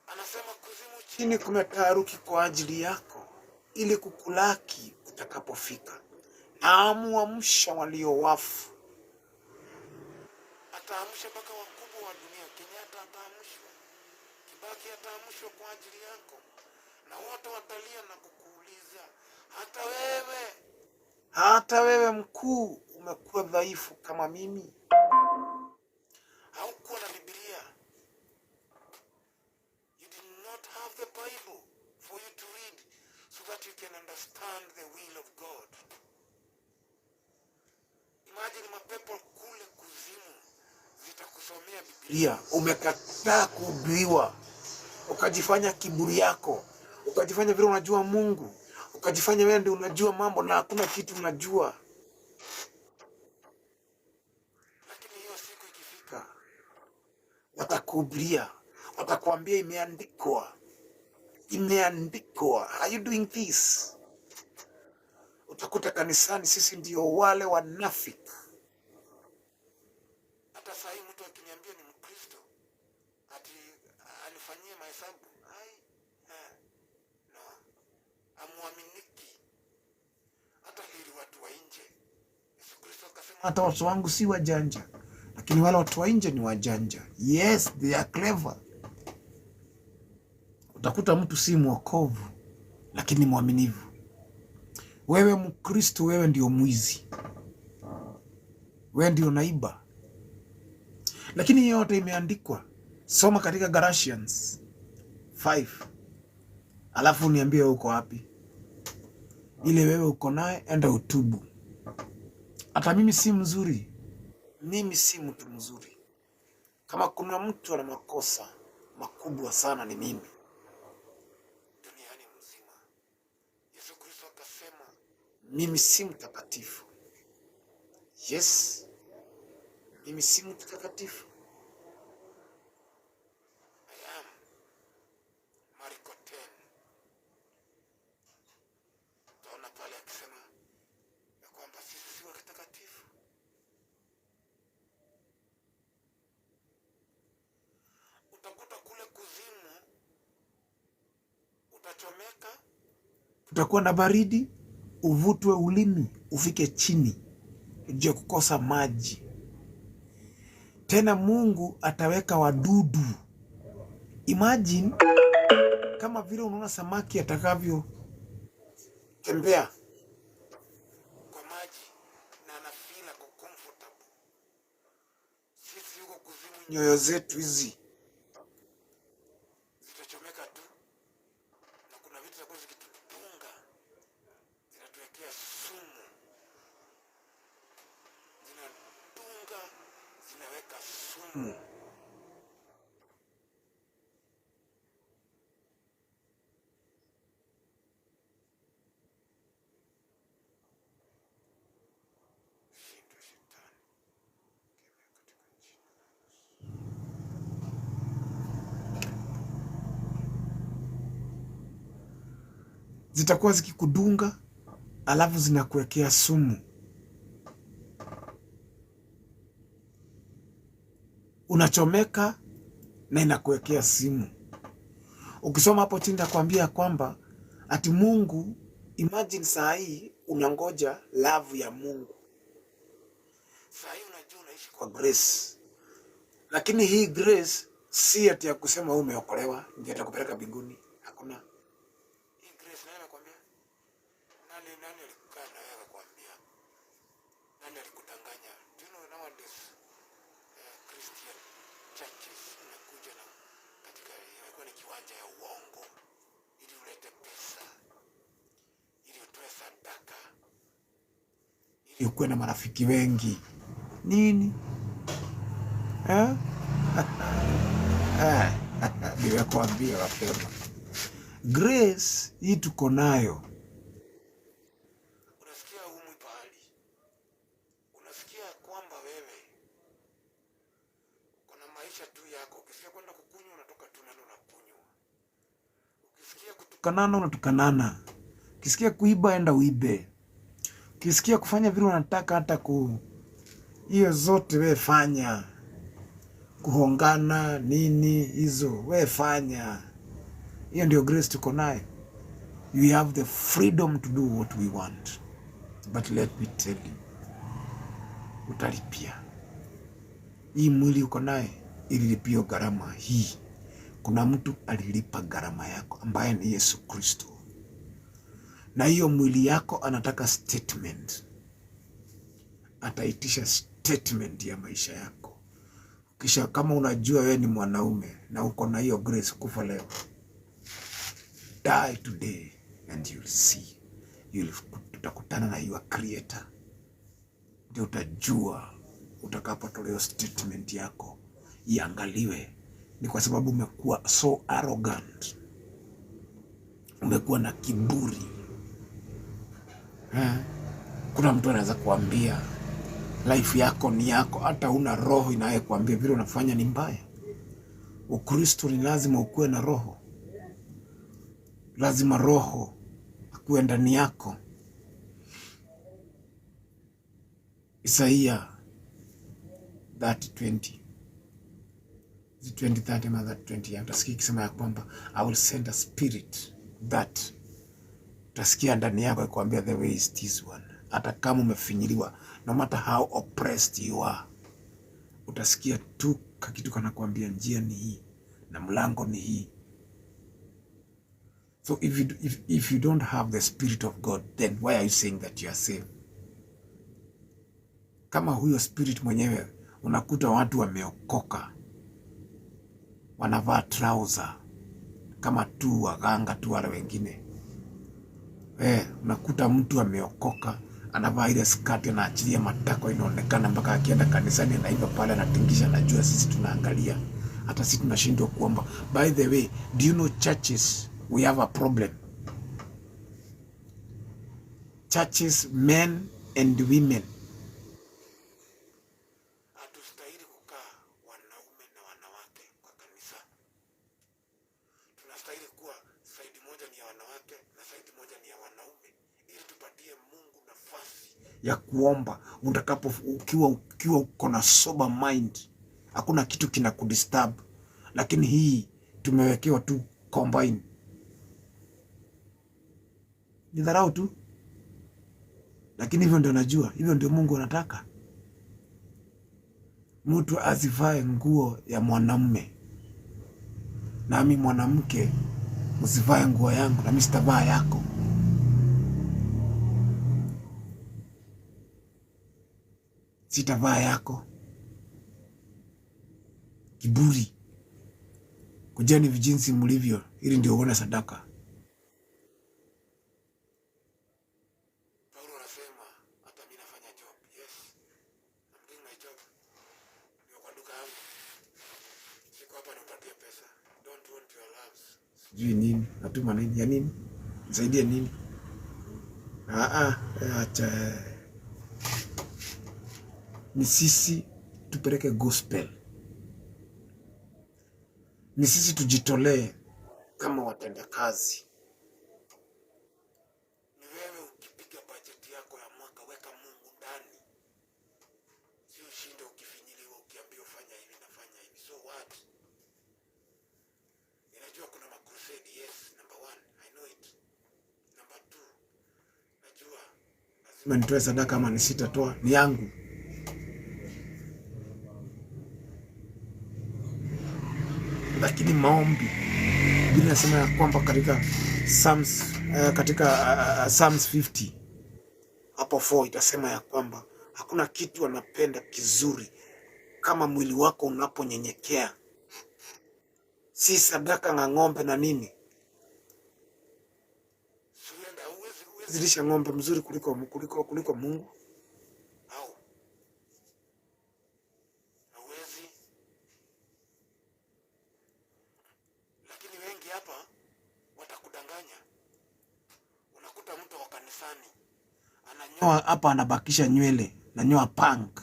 Anasema kuzimu chini kumetaharuki kwa ajili yako, ili kukulaki utakapofika. Naamuamsha walio wafu, ataamsha mpaka wakubwa wa dunia. Kenyatta ataamshwa, Kibaki ataamshwa kwa ajili yako, na wote watalia na kukuuliza, hata wewe mkuu umekuwa dhaifu kama mimi? Haukuwa na Biblia. You did not have the Bible for you to read so that you can understand the will of God. Imagine mapepo kule kuzimu zitakusomea Biblia. Umekataa kuhubiriwa, ukajifanya kiburi yako, ukajifanya vile unajua Mungu, ukajifanya wewe ndio unajua mambo na hakuna kitu unajua. Lakini hiyo siku ikifika, watakuhubiria, watakuambia imeandikwa, imeandikwa. Are you doing this? Utakuta kanisani sisi ndio wale wanafiki. Hata saa hii mtu akiniambia ni Mkristo ati anifanyie mahesabu, ai, no, amuaminiki. Hata heri watu wa nje. Yesu Kristo akasema hata watu wangu si wajanja, lakini wale watu wa nje ni wajanja. Yes, they are clever. Utakuta mtu si mwokovu lakini mwaminivu. Wewe Mkristo, wewe ndio mwizi, wewe ndio naiba. Lakini yote imeandikwa, soma katika Galatians 5 alafu niambie uko wapi. Ile wewe uko naye, enda utubu. Hata mimi si mzuri, mimi si mtu mzuri. Kama kuna mtu ana makosa makubwa sana ni mimi duniani mzima. Yesu Kristo akasema mimi si mtakatifu. Yes, mimi si mtakatifu. I am. Marko 10. Utaona pale akisema ya kwamba sisi si watakatifu. Utakuta kule kuzimu utachomeka, utakuwa na baridi, uvutwe ulimi ufike chini juu ya kukosa maji. Tena Mungu ataweka wadudu. Imagine kama vile unaona samaki atakavyo tembea kwa maji na anafeel ako comfortable. Sisi huko kuzimu, nyoyo zetu hizi zitachomeka tu, na kuna vitu zitakuwa zikitupunga, zinatuwekea sumu, zinadunga, zinaweka sumu. Shindwe shetani, kemea katika jina la Yesu. Zitakuwa zikikudunga alafu zinakuwekea sumu. Unachomeka na inakuwekea simu. Ukisoma hapo chini nakwambia kwamba ati Mungu, imagine saa hii unangoja love ya Mungu. Saa hii unajua unaishi kwa grace, lakini hii grace si ati ya kusema wewe umeokolewa ndio atakupeleka mbinguni. Hakuna. Hii grace nani amekwambia? Nani alikaa na wewe akakwambia? Nani alikudanganya? Do you know nowadays Christian churches imekuja na katika imekuwa ni kiwanja ya uongo ili ulete pesa, ili utoe sadaka, ili ukuwe na marafiki wengi nini eh? Nimekuambia mapema, grace hii tuko nayo. Unasikia umwi pahali, unasikia kwamba wewe kuna maisha tu yako. Ukisikia kwenda kukunywa, unatoka tu nalo unakunywa. Ukisikia kutukanana, unatukanana. Ukisikia kuiba, enda uibe. Ukisikia kufanya vile unataka, hata Hiyo zote we fanya, kuhongana nini hizo we fanya. Hiyo ndio grace tuko nayo. We have the freedom to do what we want, but let me tell you, utalipia. Hii mwili uko naye ililipia gharama hii. Kuna mtu alilipa gharama yako ambaye ni Yesu Kristo, na hiyo mwili yako anataka statement, ataitisha statement ya maisha yako. Kisha kama unajua wewe ni mwanaume na uko na hiyo grace, kufa leo, die today and you'll see, you'll utakutana na your creator, ndio utajua utakapotolewa statement yako iangaliwe. Ni kwa sababu umekuwa so arrogant, umekuwa na kiburi eh? Kuna mtu anaweza kuambia life yako ni yako, hata una roho inayokuambia vile unafanya ni mbaya. Ukristo ni lazima ukuwe na roho, lazima roho akuwe ndani yako. Isaia 30:20 20:30 ama 30:20, utasikia ikisema ya kwamba I will send a spirit that, utasikia ndani yako ikwambia the way is this one. Hata kama umefinyiliwa, no matter how oppressed you are, utasikia tu kakitu kanakwambia njia ni hii na mlango ni hii. So if you don't have the spirit of God, then why are you saying that you are saved? Kama huyo spirit mwenyewe, unakuta watu wameokoka wanavaa trouser kama tu waganga tu wale wengine. Unakuta mtu ameokoka anavaa ile skati, anaachilia matako inaonekana, mpaka akienda kanisani anaiba pale, anatingisha, anajua sisi tunaangalia, hata sisi tunashindwa kuomba. By the way, do you know churches we have a problem? Churches, men and women, hatustahili kukaa wanaume na wanawake kwa kanisa. Tunastahili kuwa side moja ni ya wanawake na side moja ni ya wanaume, ili tupatie Mungu nafasi ya kuomba. Utakapo ukiwa uko na sober mind, hakuna kitu kina kudisturb, lakini hii tumewekewa tu combine, ni dharau tu, lakini hivyo ndio najua, hivyo ndio Mungu anataka mtu asivae nguo ya mwanamume, nami mwanamke usivae nguo yangu, nami sitavaa yako. Sitavaa yako. Kiburi. Kujeni vijinsi mlivyo, ili ndio uone sadaka. Paulo anasema hata mimi nafanya job. Yes. I'm doing my job. Niko kwa duka yangu. Siko hapa nipatie pesa. Don't want your loves. Sijui nini, natuma nini ya nini? Nisaidie nini? Ah ah, acha. Ni sisi tupeleke gospel. Ni sisi tujitolee kama watendakazi. Ni wewe ukipiga bajeti yako ya mwaka, weka Mungu ndani, sio ushinde ukifinyiliwa, ukiambiwa fanya hivi na fanya hivi. So what? Ninajua kuna macrusade, yes, number one, I know it. Number two, najua lazima nitoe sadaka ama nisitatoa, ni yangu. Lakini maombi, Biblia inasema ya kwamba katika Psalms, katika Psalms 50 hapo 4 itasema ya kwamba hakuna kitu anapenda kizuri kama mwili wako unaponyenyekea, si sadaka na ng'ombe na nini. Huwezi lisha ng'ombe mzuri kuliko Mungu, au hauwezi. Lakini wengi hapa watakudanganya. Unakuta mtu wa kanisani ananyoa hapa, anabakisha nywele, nanyoa punk.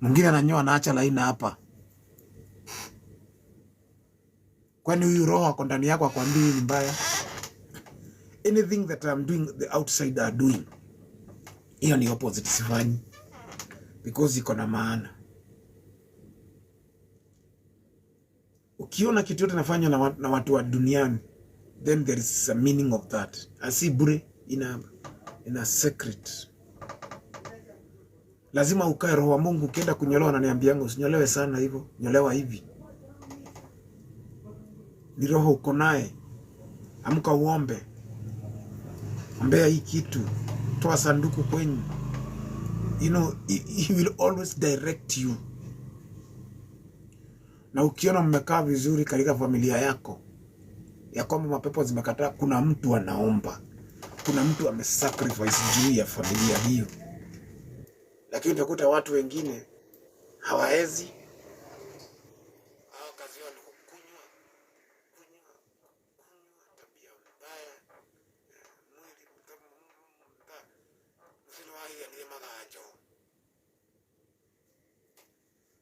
Mwingine ananyoa anaacha laina hapa. Kwani huyu roho ako ndani yako akwambii ni mbaya? Anything that I'm doing, the outside are doing, hiyo ni opposite, sifanyi. Because iko na maana. Ukiona kitu yote nafanywa na watu wa duniani, then there is a meaning of that. Asi bure, ina secret. Lazima ukae roho wa Mungu. Ukienda kunyolewa, ananiambianga usinyolewe sana hivyo, nyolewa hivi. Ni roho uko naye. Amka uombe, ombea hii kitu, toa sanduku kwenyu. He will always direct you. Na ukiona mmekaa vizuri katika familia yako, ya kwamba mapepo zimekataa, kuna mtu anaomba, kuna mtu amesacrifice juu ya familia hiyo. Lakini utakuta watu wengine hawaezi, hao kazi yao ni kukunywa, kunywa, kunywa, tabia mbaya, mwili msini wa ni magajo.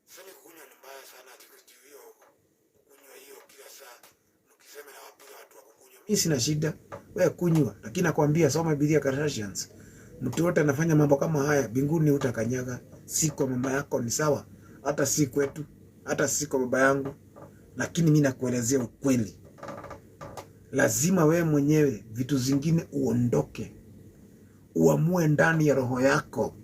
Sasa kukunywa ni mbaya sana, ati hiyo kukunywa hiyo kila saa, mkisema na wapiga watu wa kukunywa. Mimi sina shida, wewe kunywa, lakini nakwambia soma Biblia Galatians. Mtu wote anafanya mambo kama haya, mbinguni utakanyaga. Si kwa mama yako ni sawa, hata si kwetu, hata si kwa baba yangu, lakini mimi nakuelezea ukweli. Lazima wewe mwenyewe vitu zingine uondoke, uamue ndani ya roho yako.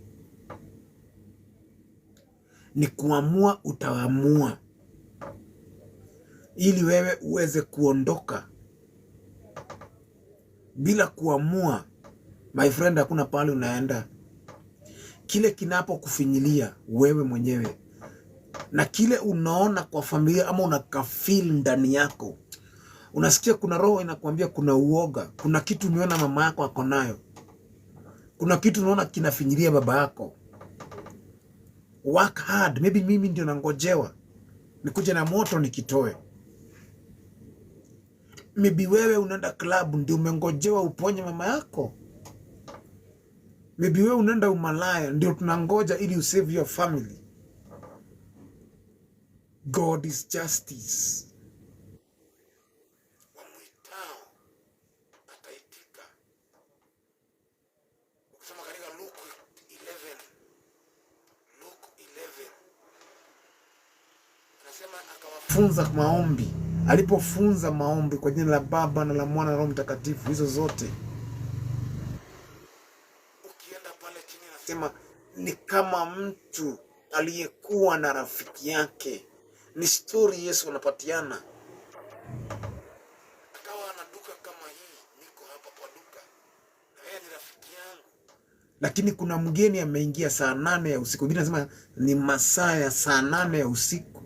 Ni kuamua, utaamua ili wewe uweze kuondoka. Bila kuamua, my friend, hakuna pale unaenda. Kile kinapokufinyilia wewe mwenyewe na kile unaona kwa familia ama unakafeel ndani yako, unasikia kuna roho inakuambia kuna uoga, kuna kitu umeona mama yako ako nayo, kuna kitu unaona kinafinyilia baba yako. Work hard. Maybe mimi ndio nangojewa nikuje na moto nikitoe. Maybe wewe unaenda club ndio umengojewa uponye mama yako. Maybe wewe unaenda umalaya ndio tunangoja ili usave your family. God is justice. Wamwitao ataitika. Ukisoma katika Luke 11, Luke 11 anasema akawafunza maombi. Alipofunza maombi kwa jina la Baba na la Mwana na Roho Mtakatifu, hizo zote ukienda pale chini anasema ni kama mtu aliyekuwa na rafiki yake. Ni story Yesu anapatiana. Akawa ana duka kama hii, niko hapa kwa duka na yeye ni rafiki yangu, lakini kuna mgeni ameingia saa 8 ya usiku. Biblia inasema ni masaa ya saa 8 ya usiku.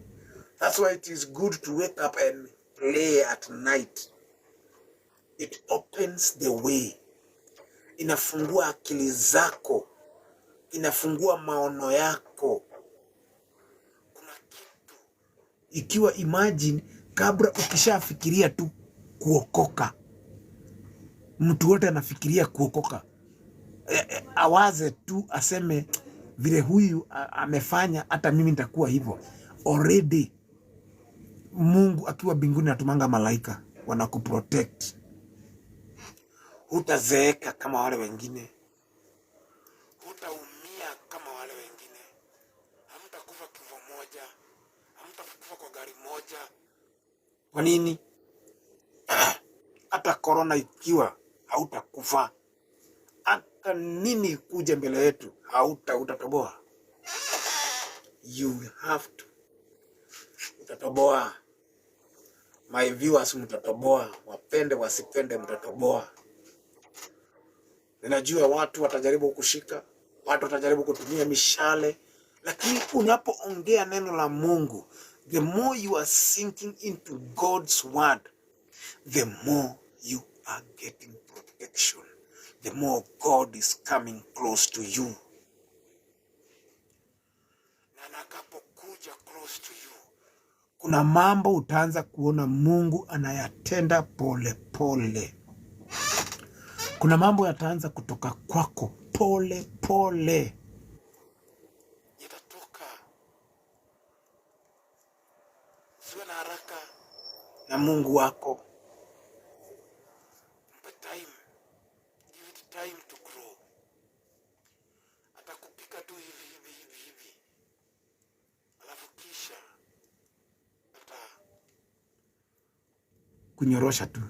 That's why it is good to wake up and pray at night. It opens the way, inafungua akili zako, inafungua maono yako. Kuna kitu ikiwa, imagine, kabla ukishafikiria tu kuokoka, mtu wote anafikiria kuokoka, awaze tu aseme vile huyu amefanya, hata mimi nitakuwa hivyo. Already Mungu akiwa mbinguni anatumanga malaika wanakuprotect. Hutazeeka kama wale wengine, hutaumia kama wale wengine, hamtakufa kifo moja, hamtakufa kwa gari moja. Kwa nini? Hata korona ikiwa hautakufa, hata nini kuja mbele yetu utatoboa. You have to, utatoboa. My viewers, mtatoboa, wapende wasipende, mtatoboa. Ninajua watu watajaribu kushika, watu watajaribu kutumia mishale, lakini unapoongea neno la Mungu, the more you are sinking into God's word, the more you are getting protection, the more God is coming close to you. Na anapokuja close to you, kuna mambo utaanza kuona Mungu anayatenda pole pole. Kuna mambo yataanza kutoka kwako pole pole, yatatoka. Usiwe na haraka na Mungu wako, mpe time, give it time to grow. Atakupika tu hivi hivi hivi hivi. Kunyorosha tu.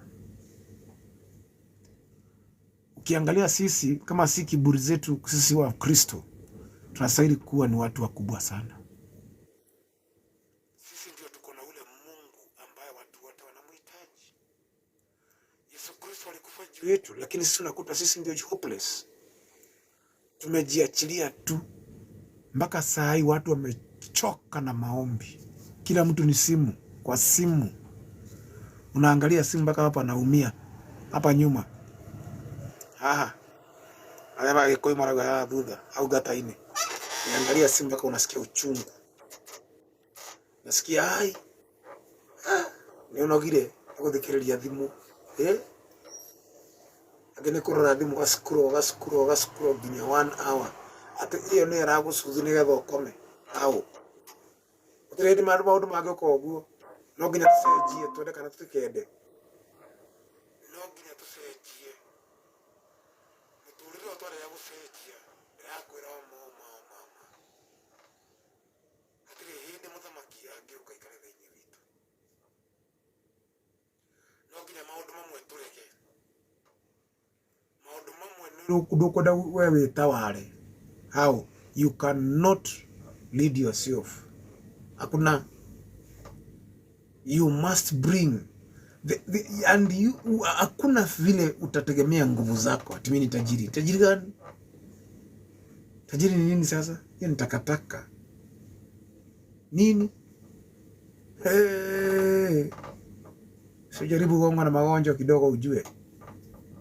Ukiangalia sisi kama si kiburi zetu, sisi wa Kristo tunastahili kuwa ni watu wakubwa sana. Sisi ndio tuko na ule Mungu ambaye watu wote wanamhitaji. Yesu Kristo alikufa juu yetu, lakini sisi unakuta sisi ndio hopeless. Tumejiachilia tu mpaka saa hii watu wamechoka na maombi. Kila mtu ni simu kwa simu, unaangalia simu mpaka hapa anaumia hapa nyuma haha arĩa magĩkũyũ marauga haha thutha hau ngata-inĩ. Unaangalia simu mpaka unasikia uchungu, nasikia ai nĩ ũnogire nĩ gũthikĩrĩria thimũ, eh? Angĩ nĩ kũrora thimũ ũga-scroll ũga-scroll ũga-scroll nginya one hour, atĩ ĩyo nĩyo ĩragũcuthi nĩgetha ũkome hau. Gũtirĩ hĩndĩ maũndũ mangĩũka ũguo, no nginya tũcenjie twende kana tũtikende, no nginya tũcenjie mũtũrĩre ũyũ. Twarega gũcenjia, ndĩrakwĩra ũma ũma ũma ũma, hatirĩ hĩndĩ mũthamaki angĩũka aikare thĩinĩ witũ. No nginya maũndũ mamwe tũrege, maũndũ mamwe ndũkwenda we wĩtaware. How you cannot lead yourself, hakuna. You must bring the, and you, hakuna vile utategemea nguvu zako ati mimi ni tajiri. Tajiri gani? Tajiri ni nini sasa? Hiyo ni takataka nini? Hey. Sijaribu kuongwa na magonjwa kidogo ujue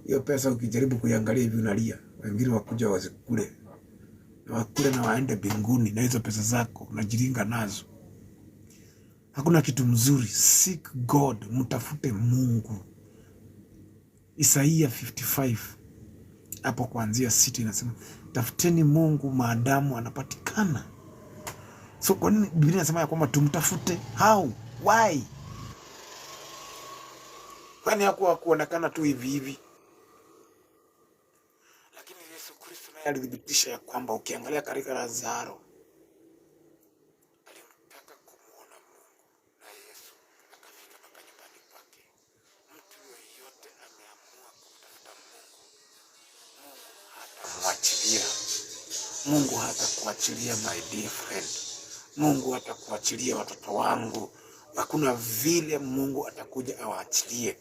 hiyo pesa ukijaribu kuiangalia hivi unalia, wengine wakuja wazikule na wakule na waende mbinguni na hizo pesa zako unajiringa nazo. Hakuna kitu mzuri. Seek God, mtafute Mungu. Isaia 55 hapo kuanzia 6 inasema tafuteni Mungu maadamu anapatikana. So kwa nini Biblia inasema ya kwamba tumtafute? How? Why? Kwani hakuwa kuonekana tu hivi hivi? Lakini Yesu Kristo naye alithibitisha ya kwamba ukiangalia katika Lazaro alimtaka kumwona Mungu na Yesu akafika mpaka nyumbani kwake. Mtu yoyote ameamua kumtafuta Mungu, Mungu hatamwachilia. Mungu hatakuachilia my dear friend. Mungu hatakuachilia watoto wangu. Hakuna vile Mungu atakuja awaachilie.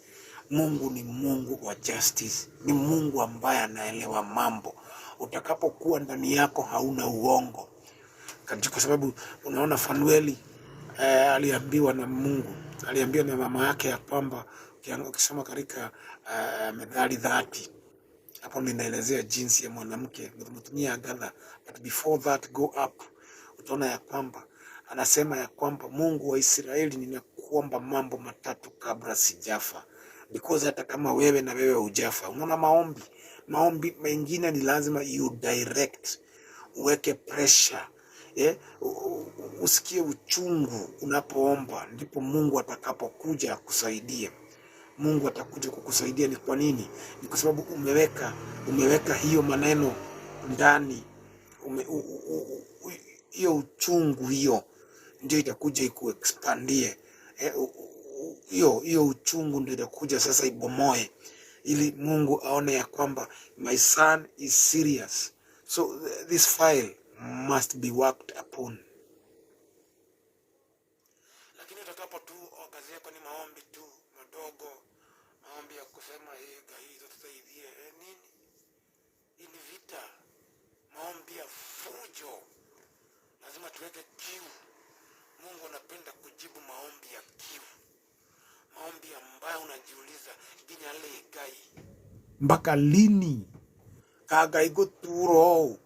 Mungu ni Mungu wa justice, ni Mungu ambaye anaelewa mambo. Utakapokuwa ndani yako hauna uongo, kwa sababu unaona Fanueli aliambiwa na Mungu, aliambiwa na mama yake ya kwamba ukisoma katika Methali 30 hapo ninaelezea jinsi ya mwanamke mtumia Agatha, but before that go up, utaona ya kwamba anasema ya kwamba Mungu wa Israeli, ninakuomba mambo matatu kabla sijafa, because hata kama wewe na wewe hujafa, unaona maombi mengine ni lazima you direct, uweke pressure, eh, usikie uchungu unapoomba, ndipo Mungu atakapokuja akusaidie. Mungu atakuja kukusaidia. Ni kwa nini? Ni kwa sababu umeweka hiyo maneno ndani, hiyo uchungu hiyo ndio itakuja ikuexpandie. Eh, hiyo uchungu ndio itakuja sasa ibomoe, ili Mungu aone ya kwamba my son is serious, so this file must be worked upon. Lakini utakapo tu kazi yako ni maombi tu madogo, maombi ya kusema hey, Ngai tusaidie, nini? Hii ni vita, maombi ya fujo. Lazima tuweke kiu. Mungu anapenda kujibu maombi ya kiu, maombi ambayo unajiuliza nginya rĩ Ngai, mpaka lini kagai gũturwo?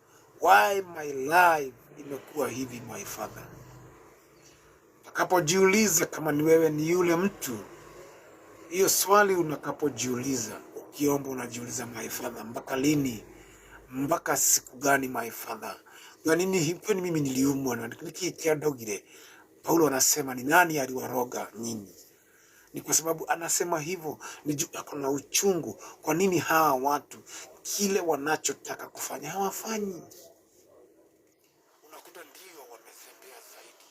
Why my life imekuwa hivi my father? Utakapojiuliza kama ni wewe ni yule mtu, hiyo swali unakapojiuliza, ukiomba unajiuliza my father, mpaka lini? Mpaka siku gani my father? Kwa nini kwani mimi niliumwa na niki kĩandogire? Paulo anasema ni nani aliwaroga nyinyi? Ni kwa sababu anasema hivyo ni juu ako na uchungu. Kwa nini hawa watu kile wanachotaka kufanya hawafanyi? Unakuta ndio wamezembea zaidi,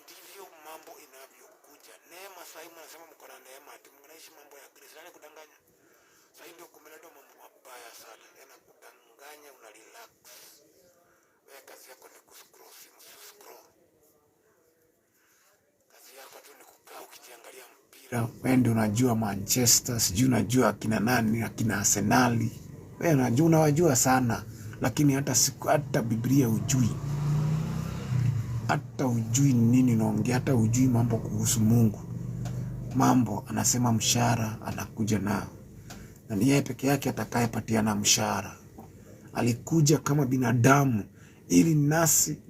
ndivyo mambo Mambo inavyokuja. Neema sahii mnasema mko na neema, ati mnaishi mambo ya grace. Nani kudanganya? Sahii ndio kumeletwa mambo mabaya sana, yanakudanganya, una relax. Wewe kazi yako ni kuscroll simu, scroll. Kazi yako tu ni kukaa ukijiangalia mpira. Wewe ndio unajua Manchester, sijui unajua akina nani, akina Arsenali. Wewe unajua, unawajua sana, lakini hata siku, hata Biblia hujui, hata hujui nini unaongea, hata hujui mambo kuhusu Mungu. Mambo anasema mshahara anakuja nao, na ni yeye peke yake atakayepatiana mshahara. Alikuja kama binadamu ili nasi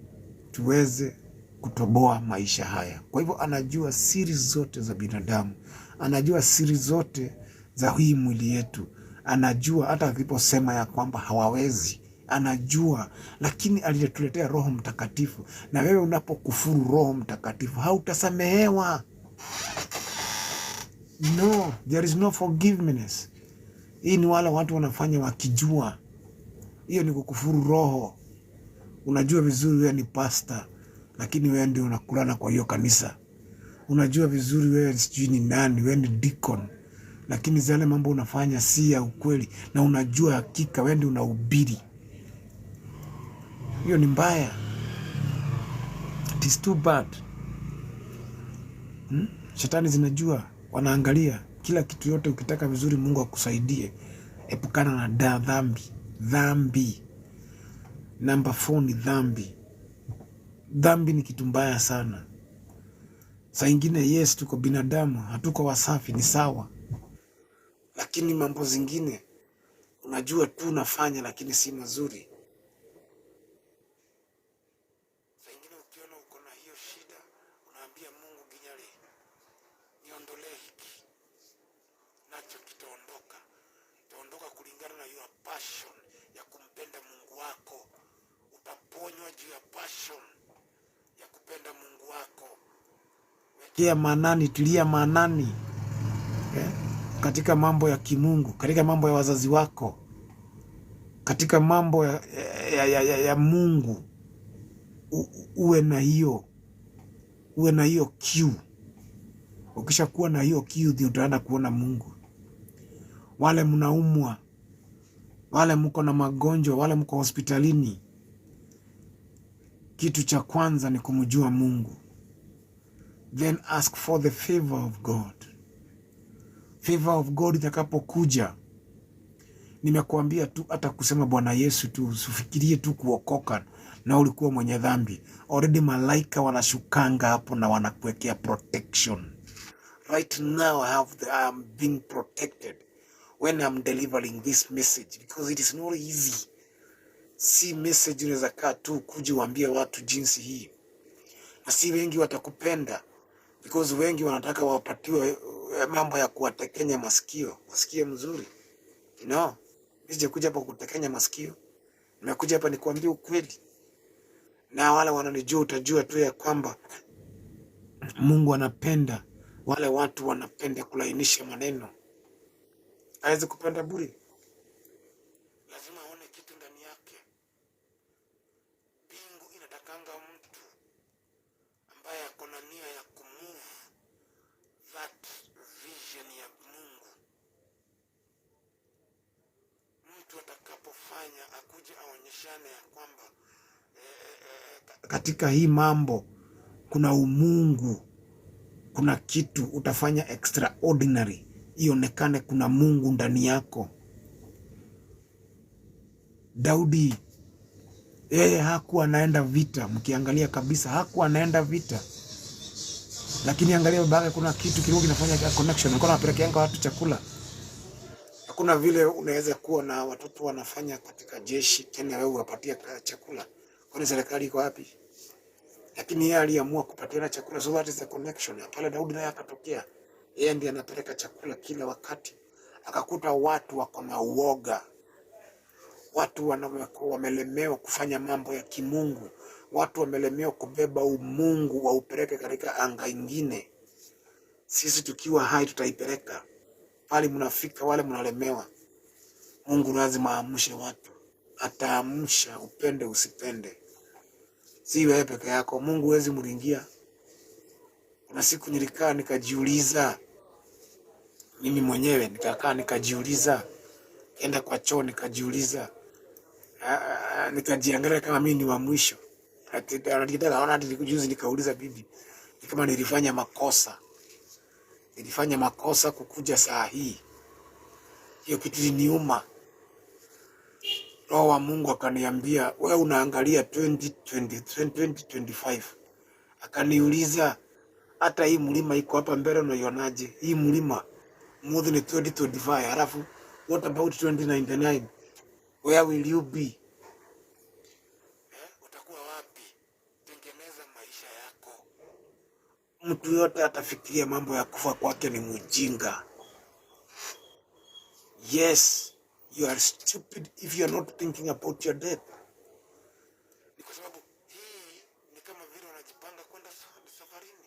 tuweze kutoboa maisha haya. Kwa hivyo anajua siri zote za binadamu, anajua siri zote za hii mwili yetu, anajua hata aliposema ya kwamba hawawezi, anajua, lakini alituletea Roho Mtakatifu. Na wewe unapokufuru Roho Mtakatifu hautasamehewa. No, there is no forgiveness. Hii ni wale watu wanafanya wakijua, hiyo ni kukufuru Roho. Unajua vizuri wewe ni pasta, lakini wewe ndio unakulana kwa hiyo kanisa. Unajua vizuri wewe sijui ni nani, wewe ni deacon, lakini zale mambo unafanya si ya ukweli, na unajua hakika wewe ndio unahubiri. Hiyo ni mbaya, it is too bad. Shetani zinajua, wanaangalia kila kitu yote. Ukitaka vizuri Mungu akusaidie, epukana na dhambi. Dhambi namba 4 ni dhambi. Dhambi ni kitu mbaya sana. Saa ingine yes, tuko binadamu, hatuko wasafi, ni sawa, lakini mambo zingine unajua tu unafanya, lakini si mazuri. Saa ingine ukiona uko na hiyo shida, unaambia Mungu, ginyali, niondolee hiki, nacho kitaondoka. Itaondoka kulingana na your passion ya kumpenda Mungu wako. Utaponywa juu ya passion ya kupenda Mungu wako. Wekea maanani, tilia maanani katika mambo ya kimungu, katika mambo ya wazazi wako, katika mambo ya Mungu. Uwe na hiyo kiu. Ukishakuwa na hiyo kiu, ndio utaenda kuona Mungu. Wale mnaumwa, wale mko na magonjwa, wale mko hospitalini, kitu cha kwanza ni kumjua Mungu, then ask for the favor of God. Favor of God itakapokuja, nimekuambia tu, hata kusema Bwana Yesu tu, usifikirie tu kuokoka na ulikuwa mwenye dhambi. Already malaika wanashukanga hapo na wanakuwekea protection. Right now I am being protected when I'm delivering this message because it is not easy. Si message unaweza kaa tu kuja uambie watu jinsi hii, na si wengi watakupenda because wengi wanataka wapatiwe mambo ya kuwatekenya masikio, wasikie mzuri. No, mimi sijakuja hapa kutekenya masikio, nimekuja hapa nikuambie ukweli, na wale wananijua utajua tu ya kwamba Mungu anapenda wale watu wanapenda kulainisha maneno. Hawezi kupenda bure, lazima aone kitu ndani yake. Mbingu inatakanga mtu ambaye ako na nia ya kumove that vision ya Mungu. Mtu atakapofanya akuje aonyeshane ya kwamba katika hii mambo kuna umungu, kuna kitu utafanya extraordinary, ionekane kuna Mungu ndani yako. Daudi yeye hakuwa anaenda vita, mkiangalia kabisa hakuwa anaenda vita, lakini angalia baba yake, kuna kitu kilikuwa kinafanya connection, alikuwa anapelekeanga watu chakula. Hakuna vile unaweza kuwa na watoto wanafanya katika jeshi tena wewe uwapatie chakula, kwani serikali iko wapi? Lakini yeye aliamua kupatiana chakula, so that is the connection. Pale Daudi naye akatokea, yeye ndiye anapeleka chakula kila wakati, akakuta watu wako na uoga, watu wamelemewa kufanya mambo ya kimungu, watu wamelemewa kubeba umungu waupeleke katika anga ingine. Sisi tukiwa hai tutaipeleka pale, mnafika wale mnalemewa. Mungu lazima aamshe watu, ataamsha upende usipende, si wewe peke yako. Mungu huwezi mringia. Kuna Kuna siku nilikaa nikajiuliza, mimi mwenyewe nikakaa nikajiuliza, enda kwa choo nikajiuliza, nikajiangalia kama mimi ni wa mwisho. Naona hadi juzi nikauliza bibi, ni kama nilifanya makosa, nilifanya makosa kukuja saa hii. Hiyo kitu iliniuma. Roho wa Mungu akaniambia, wewe unaangalia 2020, 2025. Akaniuliza, hata hii mlima iko hapa mbele unaionaje? Hii mlima more than 2025, halafu what about 2099? Where will you be? Utakuwa wapi? Tengeneza maisha yako. Mtu yote atafikiria mambo ya kufa kwake ni mjinga. Yes, you are stupid if you are not thinking about your death. Ni kwa sababu hii ni kama vile unajipanga kwenda safarini.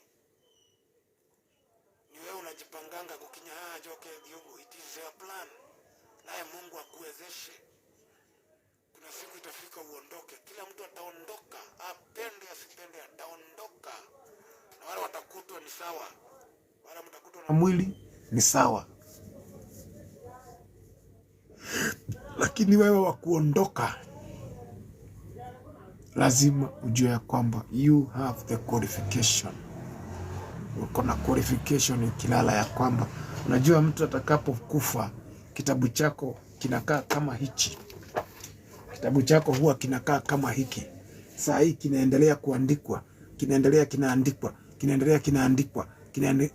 Ni wewe unajipanganga kukinya joke Diogo, it is your plan. Naye Mungu akuwezeshe. Kuna siku itafika uondoke. Kila mtu ataondoka, apende asipende, ataondoka. Na wale watakutwa ni sawa, wale mtakutwa na mwili ni sawa, lakini wewe wa kuondoka lazima ujue ya kwamba you have the qualification. Uko na qualification ukilala ya kwamba unajua mtu atakapokufa kitabu chako kinakaa kama hichi. Kitabu chako huwa kinakaa kama hiki. Saa hii kinaendelea kuandikwa, kinaendelea kinaandikwa, kinaendelea kinaandikwa.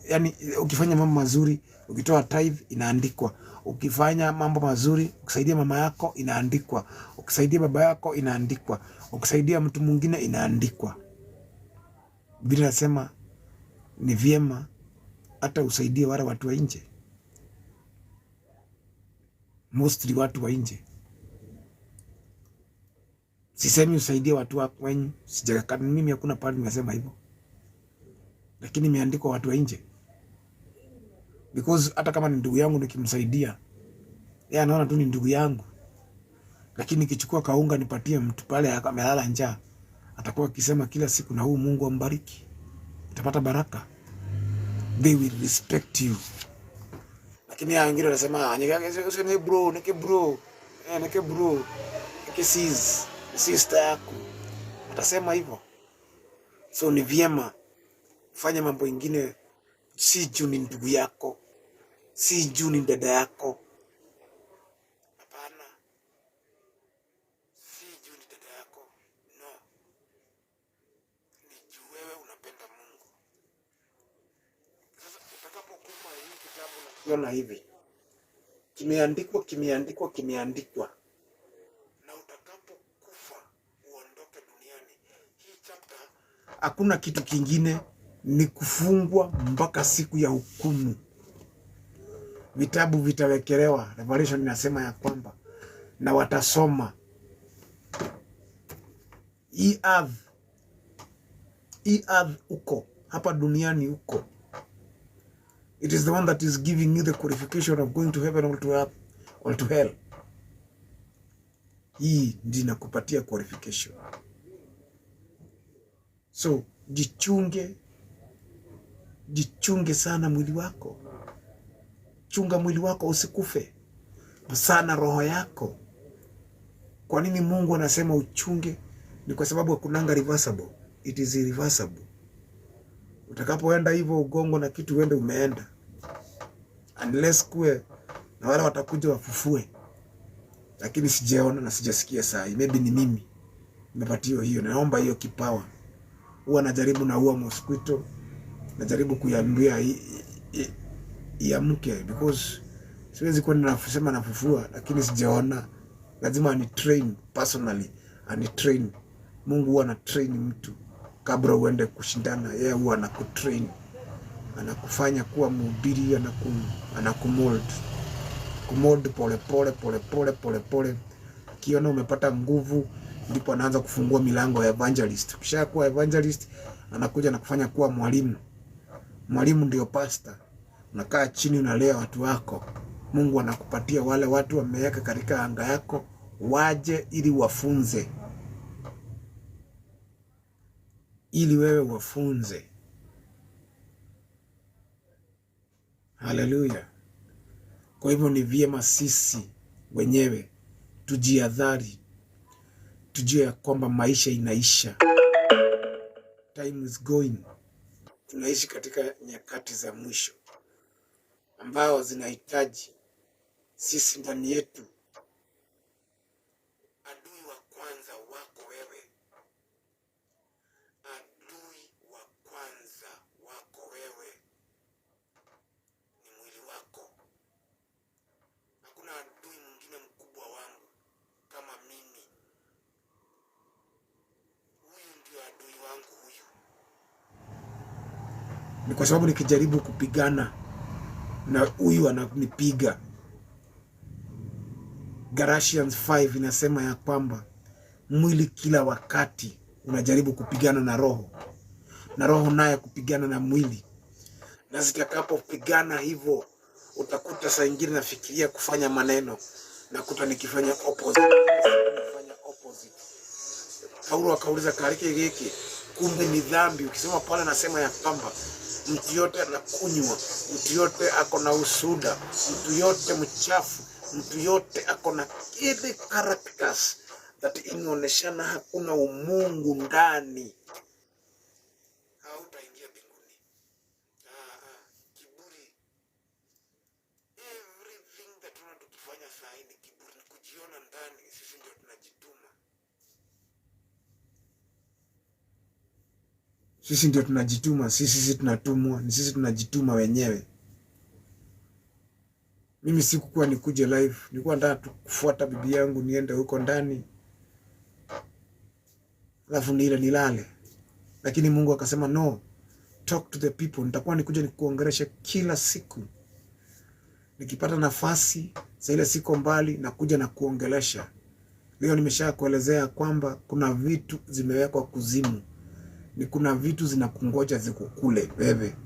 Yani ukifanya mambo mazuri, ukitoa tithe inaandikwa. Ukifanya mambo mazuri, ukisaidia mama yako inaandikwa. Ukisaidia baba yako inaandikwa. Ukisaidia mtu mwingine inaandikwa. Biblia inasema ni vyema hata usaidie wale watu wa nje, mostly watu wa nje. Sisemi usaidie watu wa kwenyu, mimi hakuna pahali nimesema hivyo, lakini imeandikwa watu wa nje, because hata kama ni ndugu yangu nikimsaidia, yeye anaona tu ni ndugu yangu, lakini nikichukua kaunga nipatie mtu pale amelala njaa, atakuwa akisema kila siku, na huu Mungu ambariki, utapata baraka. They will respect you. Lakini hao wengine wanasema ni bro, nike bro, nike bro, nike sis, sister yako, atasema hivyo. So ni vyema fanya mambo ingine, si juu ni ndugu yako, si juu ni dada yako. Hapana, si juu ni dada yako, no, ni juu wewe unapenda Mungu. Sasa utakapokufa hii kitabu nakiona hivi kimeandikwa, kimeandikwa, kimeandikwa, na utakapokufa uondoke duniani, hii chapter hakuna kitu kingine, ni kufungwa mpaka siku ya hukumu. Vitabu vitawekelewa. Revelation inasema ya kwamba na watasoma hii earth, hii earth uko hapa duniani uko, it is the one that is giving you the qualification of going to heaven or to earth or to hell. Hii ndiyo inakupatia qualification. So jichunge, jichunge sana mwili wako, chunga mwili wako usikufe sana, roho yako. Kwa nini Mungu anasema uchunge? Ni kwa sababu hakunanga reversible, it is irreversible. Utakapoenda hivyo ugongo na kitu uende, umeenda, unless kuwe na wale watakuja wafufue, lakini sijaona na sijasikia saa hii. Maybe ni mimi nimepatiwa hiyo, naomba hiyo kipawa. Huwa najaribu na huwa mosquito, najaribu kuiambia iamke, because siwezi kwenda nasema nafufua, lakini sijaona. Lazima ani train personally, ani train. Mungu huwa ana train mtu kabla uende kushindana, yeye huwa anakutrain, anakufanya kuwa mhubiri, anakumold, kumold pole pole pole pole pole pole. Akiona umepata nguvu, ndipo anaanza kufungua milango ya evangelist. Ukishakuwa evangelist, anakuja na kufanya kuwa mwalimu. Mwalimu ndio pastor. Unakaa chini unalea watu wako. Mungu anakupatia wale watu wameweka katika anga yako waje ili wafunze, ili wewe wafunze. Haleluya! Kwa hivyo ni vyema sisi wenyewe tujiadhari, tujue ya kwamba maisha inaisha, time is going. Tunaishi katika nyakati za mwisho ambao zinahitaji sisi ndani yetu. Adui wa kwanza wako wewe, adui wa kwanza wako wewe ni mwili wako. Hakuna adui mwingine mkubwa wangu kama mimi. Huyu ndio adui wangu huyu. Ni kwa sababu nikijaribu kupigana na huyu ananipiga. Galatians 5 inasema ya kwamba mwili kila wakati unajaribu kupigana na roho, na roho naye kupigana na mwili, na zitakapopigana hivyo, utakuta saa ingine nafikiria kufanya maneno, nakuta nikifanya opposite, nafanya opposite. Paulo akauliza karike giki, kumbe ni dhambi. Ukisoma pale anasema ya kwamba mtu yote anakunywa, mtu yote ako na usuda, mtu yote mchafu, mtu yote ako na ile characters that inaoneshana hakuna umungu ndani, hautaingia mbinguni. Kiburi, everything that tuna tukifanya saa hii ni kiburi, ni kujiona ndani, sisi ndio tunajituma, sisi ndio tunajituma, sisi tunatumwa, ni sisi tunajituma wenyewe. Mimi sikukuwa nikuje live, nilikuwa nataka tu kufuata bibi yangu niende huko ndani, alafu niile nilale, lakini Mungu akasema no, talk to the people. Nitakuwa nikuja nikuongelesha kila siku, nikipata nafasi za ile siko mbali nakuja na kuongelesha. Leo nimesha kuelezea kwamba kuna vitu zimewekwa kuzimu, ni kuna vitu zinakungoja zikukule wewe.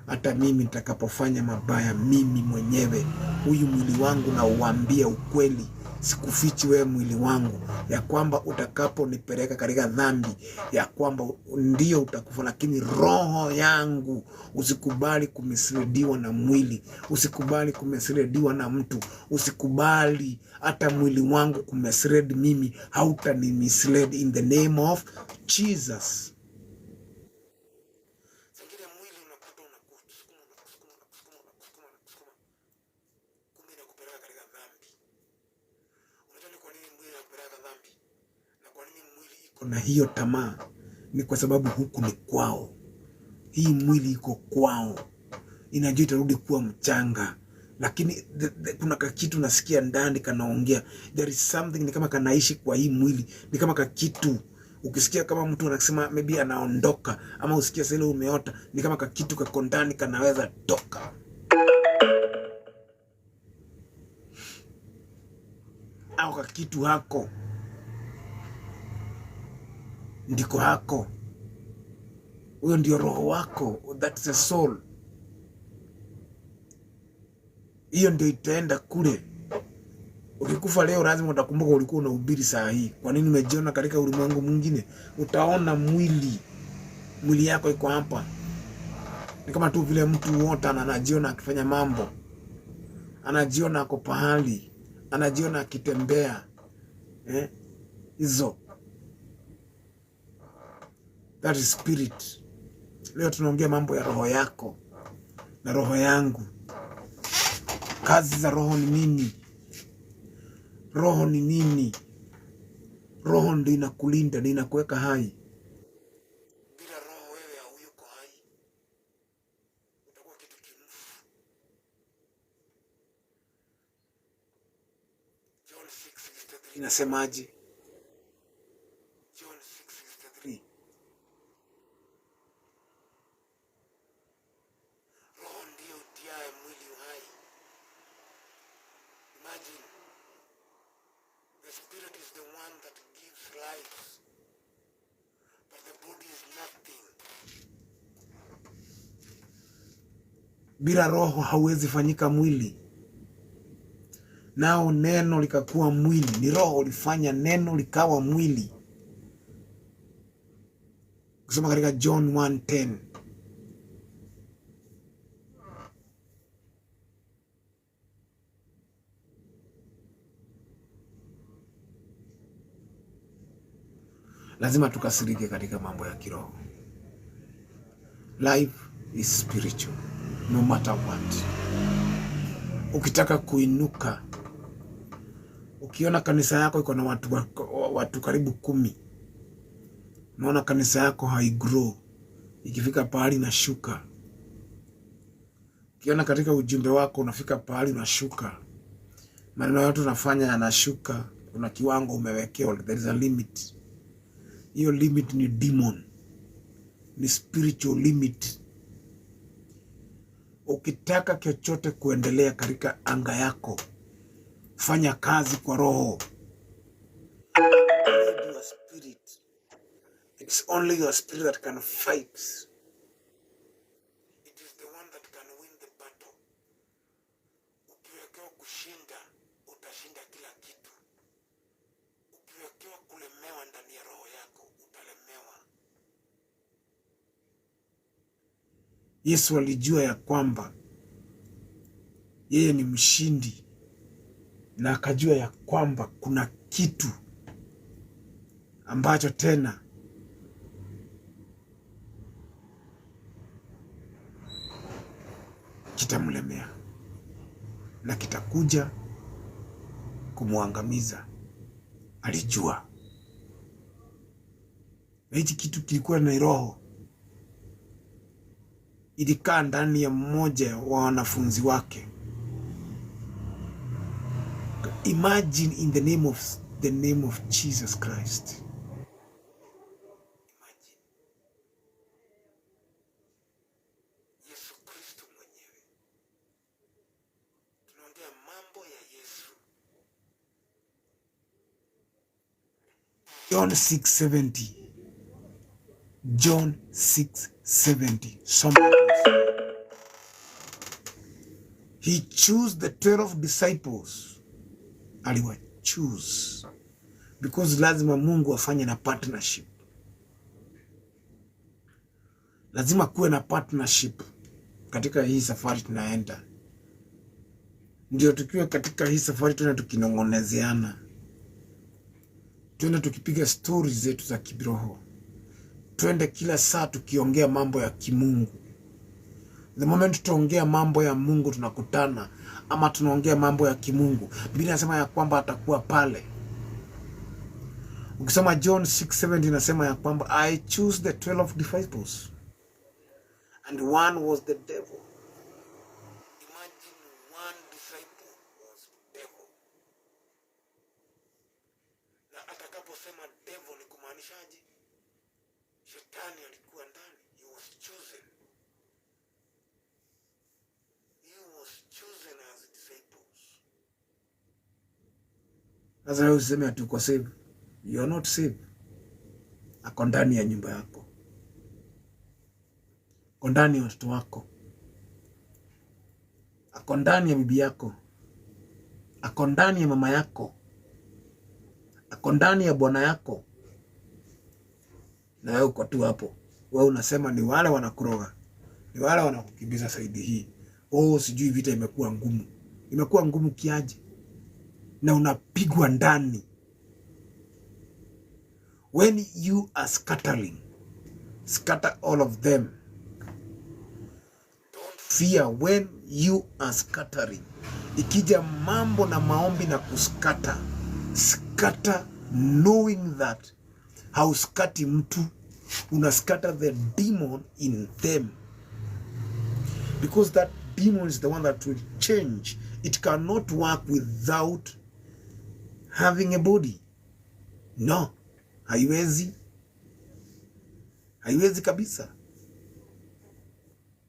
Hata mimi nitakapofanya mabaya, mimi mwenyewe huyu mwili wangu na uambie ukweli, sikufichi wewe mwili wangu, ya kwamba utakaponipeleka katika dhambi, ya kwamba ndio utakufa, lakini roho yangu usikubali kumisrediwa na mwili, usikubali kumisrediwa na mtu, usikubali hata mwili wangu kumisred mimi, hautani mislead in the name of Jesus. Zingine mwili unakuta unakusukuma, unakusukuma, unakusukuma, unakusukuma, unakusukuma, kumbe inakupeleka katika dhambi. Unajua ni kwa nini mwili inakupeleka dhambi na kwa nini mwili iko na hiyo tamaa? Ni kwa sababu huku ni kwao, hii mwili iko kwao, inajua itarudi kuwa mchanga, lakini kuna kakitu nasikia ndani kanaongea, there is something, ni kama kanaishi kwa hii mwili, ni kama kakitu ukisikia kama mtu anasema maybe anaondoka, ama usikia sasa ile umeota, ni kama kakitu kako ndani kanaweza toka, au kakitu hako ndiko hako, huyo ndio roho wako, that's a soul. Hiyo ndio itaenda kule. Ukikufa leo lazima utakumbuka ulikuwa unahubiri saa hii. Kwa nini umejiona katika ulimwengu mwingine? Utaona mwili, mwili yako iko hapa. Ni kama tu vile mtu wote anajiona akifanya mambo, anajiona ako pahali, anajiona akitembea, hizo that is spirit. Leo tunaongea mambo ya roho yako na roho yangu. Kazi za roho ni nini? Roho ni nini? Roho ndio inakulinda, ndio inakuweka hai. Bila roho wewe hauyuko hai, utakuwa kitu kimfu. John 6:63 inasemaje? John 6:63, roho ndiyo utiaye mwili uhai. Imagine, the spirit is the one that gives life, but the body is nothing. Bila roho hauwezi fanyika mwili. Nao neno likakuwa mwili. Ni roho ulifanya neno likawa mwili. Kusoma katika John 1:10. Lazima tukasirike katika mambo ya kiroho. Life is spiritual no matter what. Ukitaka kuinuka, ukiona kanisa yako iko na watu karibu 10, unaona kanisa yako haigrow, ikifika pahali inashuka. Ukiona katika ujumbe wako unafika pahali unashuka, maneno yote unafanya yanashuka, kuna kiwango umewekewa, there is a limit. Hiyo limit ni demon, ni spiritual limit. Ukitaka chochote kuendelea katika anga yako, fanya kazi kwa roho. Upgrade your spirit. It's only your spirit that can fight. It is the one that can win the battle. Ukiwekewa kushinda, utashinda kila kitu. Ukiwekewa kulemewa ndani ya roho yako, utalemewa. Yesu alijua ya kwamba yeye ni mshindi, na akajua ya kwamba kuna kitu ambacho tena kitamlemea na kitakuja kumwangamiza. Alijua, na hichi kitu kilikuwa ni roho, ilikaa ndani ya mmoja wa wanafunzi wake. Imagine, in the name of Jesus Christ. Imagine Yesu Kristo mwenyewe. Tunaongea mambo ya Yesu. John 6:70. John 6:70. Soma. He chose the 12 disciples. Aliwa choose because lazima Mungu afanye na partnership. Lazima kuwe na partnership katika hii safari tunaenda. Ndio tukiwa katika hii safari tuende tukinong'onezeana, tuende tukipiga stori zetu za kiroho, twende kila saa tukiongea mambo ya kimungu. The moment tutaongea mambo ya Mungu tunakutana, ama tunaongea mambo ya kimungu, Biblia inasema ya kwamba atakuwa pale. Ukisoma John 6:70 inasema ya kwamba, "I choose the 12 disciples and one was the devil." Imagine, one disciple was devil. Na atakaposema devil ni kumaanishaje? Shetani alikuwa ndani. He was chosen. He was chosen as disciples. Sasa wewe usiseme ati uko safe. You are not safe. Ako ndani ya nyumba yako, ako ndani ya watoto wako, ako ndani ya bibi yako, ako ndani ya mama yako, ako ndani ya bwana yako, na wewe uko tu hapo. Wewe unasema ni wale wanakuroga, ni wale wanakukimbiza side hii. Oh, sijui vita imekuwa ngumu. Imekuwa ngumu kiaje? Na unapigwa ndani. When you are scattering, scatter all of them. Don't fear when you are scattering. Ikija mambo na maombi na kuscatter, scatter knowing that hauskati mtu, unascatter the demon in them. Because that demon is the one that will change. It cannot work without having a body. No, haiwezi, haiwezi kabisa.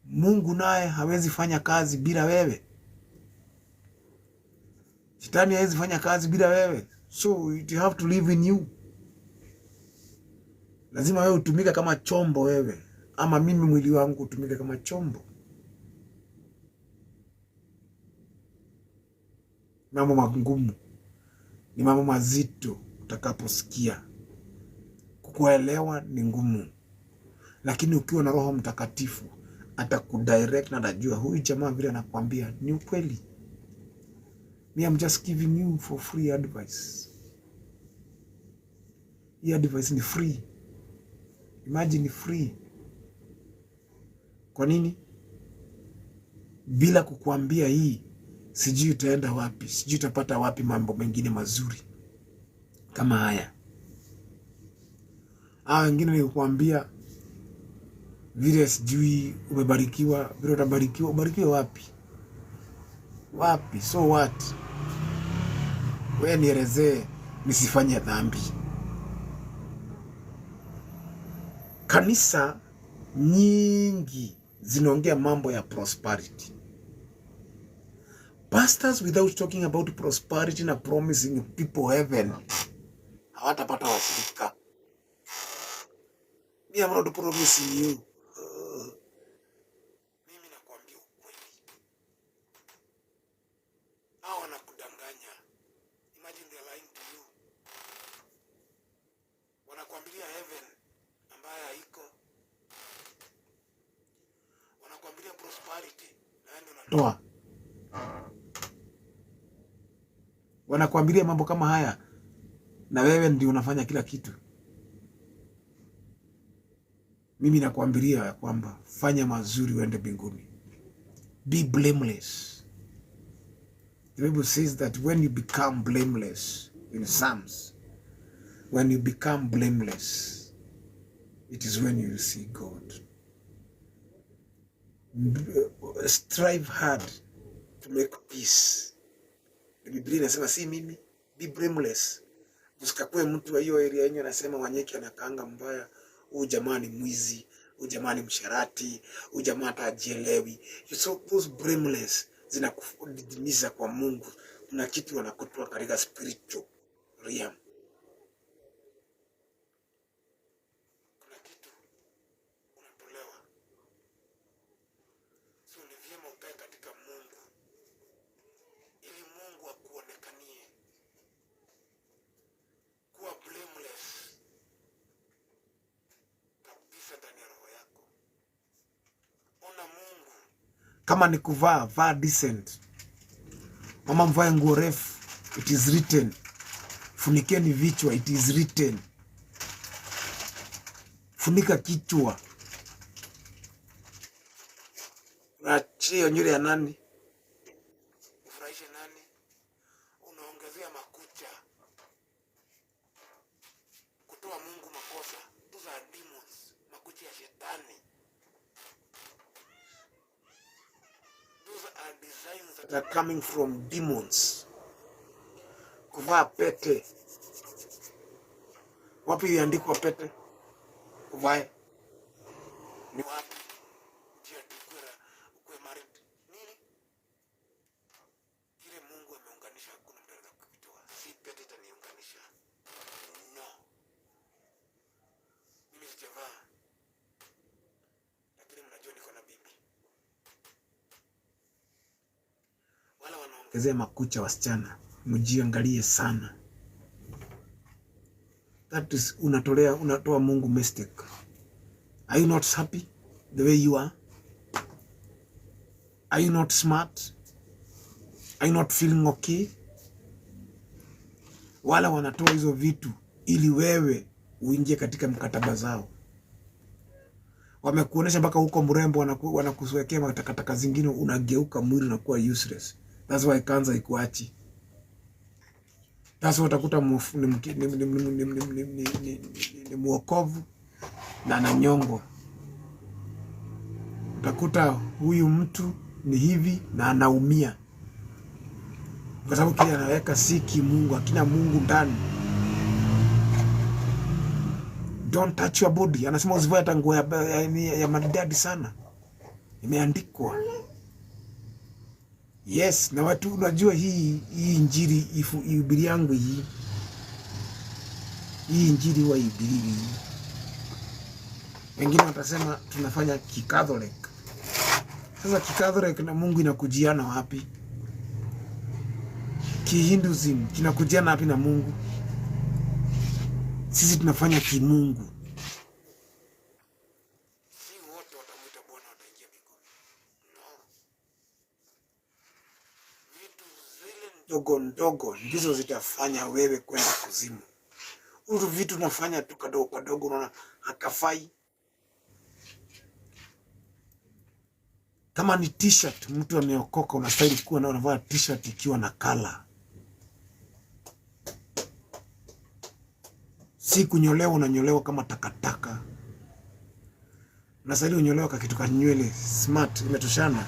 Mungu naye hawezi fanya kazi bila wewe. Shetani hawezi fanya kazi bila wewe, so it have to live in you. Lazima wewe utumike kama chombo, wewe ama mimi, mwili wangu utumike kama chombo. Mambo magumu ni mambo mazito, utakaposikia kukuelewa ni ngumu, lakini ukiwa na Roho Mtakatifu atakudirect na atajua huyu jamaa vile anakuambia ni ukweli. Me, I'm just giving you for free advice. Hii advice ni free. Imagine, ni free. Kwa nini? Bila kukuambia hii, sijui utaenda wapi, sijui utapata wapi mambo mengine mazuri kama haya. Hawa wengine ni kukuambia vile sijui umebarikiwa, vile utabarikiwa. Ubarikiwe wapi? Wapi? So what? Wewe nielezee nisifanye dhambi. Kanisa nyingi zinaongea mambo ya prosperity. Pastors without talking about prosperity na promising people heaven hawatapata washirika. Me, I'm not promising you. Mimi nakwambia ukweli. Hao wanakudanganya. Imagine they are lying to you. Wanakuambilia heaven ambayo haiko. Wanakuambilia prosperity na wewe ndio unatoa. Wanakuambilia mambo kama haya na wewe ndio unafanya kila kitu. Mimi nakuambilia ya kwamba fanya mazuri uende mbinguni. Be blameless. The Bible says that when you become blameless in Psalms, when you become blameless, it is when you will see God. Strive hard to make peace. Biblia inasema, si mimi, be blameless. Usikakue mtu wa hiyo area yenyu anasema Wanyeki anakaanga mbaya, huyu jamaa ni mwizi, huyu jamaa ni msherati, huyu jamaa hata hajielewi. So those blameless zinakudidimiza kwa Mungu. Kuna kitu wanakutoa katika spiritual realm. Kuna kitu unatolewa. So ni vyema ukae katika Mungu ili Mungu akuonekanie. Kuwa blameless kabisa ndani ya roho yako. Ona Mungu. Kama ni kuvaa, vaa decent. Mama, mvae nguo refu, it is written. Funikeni vichwa, it is written. Funika kichwa. Unaachia nywele ya nani? Ufurahishe nani? Unaongezea makucha. Kutoa Mungu makosa. Those are demons. Makucha ya shetani. Those are designs that are coming from demons. Kuvaa pete. Wapi iliandikwa pete? Uvae. Ni wapi? Njia tu ukuwe married. Nini? Kile Mungu ameunganisha hakuna mtu anaweza kukitoa. Si pete itaniunganisha. No. Mimi sijavaa. Lakini mnajua niko na bibi. Wala wanaongezea makucha wasichana, mjiangalie sana. That is unatoa Mungu mistake. Are you not happy the way you are? Are you not smart? Are you not feeling okay? Wala wanatoa hizo vitu ili wewe uingie katika mkataba zao. Wamekuonesha mpaka huko mrembo, wanakuwekea matakataka zingine, unageuka mwili unakuwa useless. That's why kansa ikuachi. That's why utakuta ni mwokovu na ananyongwa. Utakuta huyu mtu ni hivi na anaumia kwa sababu kile anaweka si kimungu, akina Mungu ndani. Don't touch your body. Anasema usivae hata nguo ya maridadi sana, imeandikwa. Yes, na watu unajua hii injili ihubiri yangu hii injili huwa ihubiriwi. Wengine watasema tunafanya Kikatholic. Sasa Kikatholic na Mungu inakujiana wapi? Kihinduism kinakujiana wapi na Mungu? Sisi tunafanya kimungu. Si wote watamwita Bwana wataingia mbinguni. No. Vitu zile ndogo ndogo ndizo zitafanya wewe kwenda kuzimu. Hutu vitu unafanya tu kadogo kadogo, unaona hakafai. Kama ni t-shirt, mtu ameokoka, unastahili kuwa na unavaa t-shirt ikiwa na kala, si kunyolewa. Unanyolewa kama takataka. Unastahili unyolewa ka kitu ka nywele smart, imetoshana.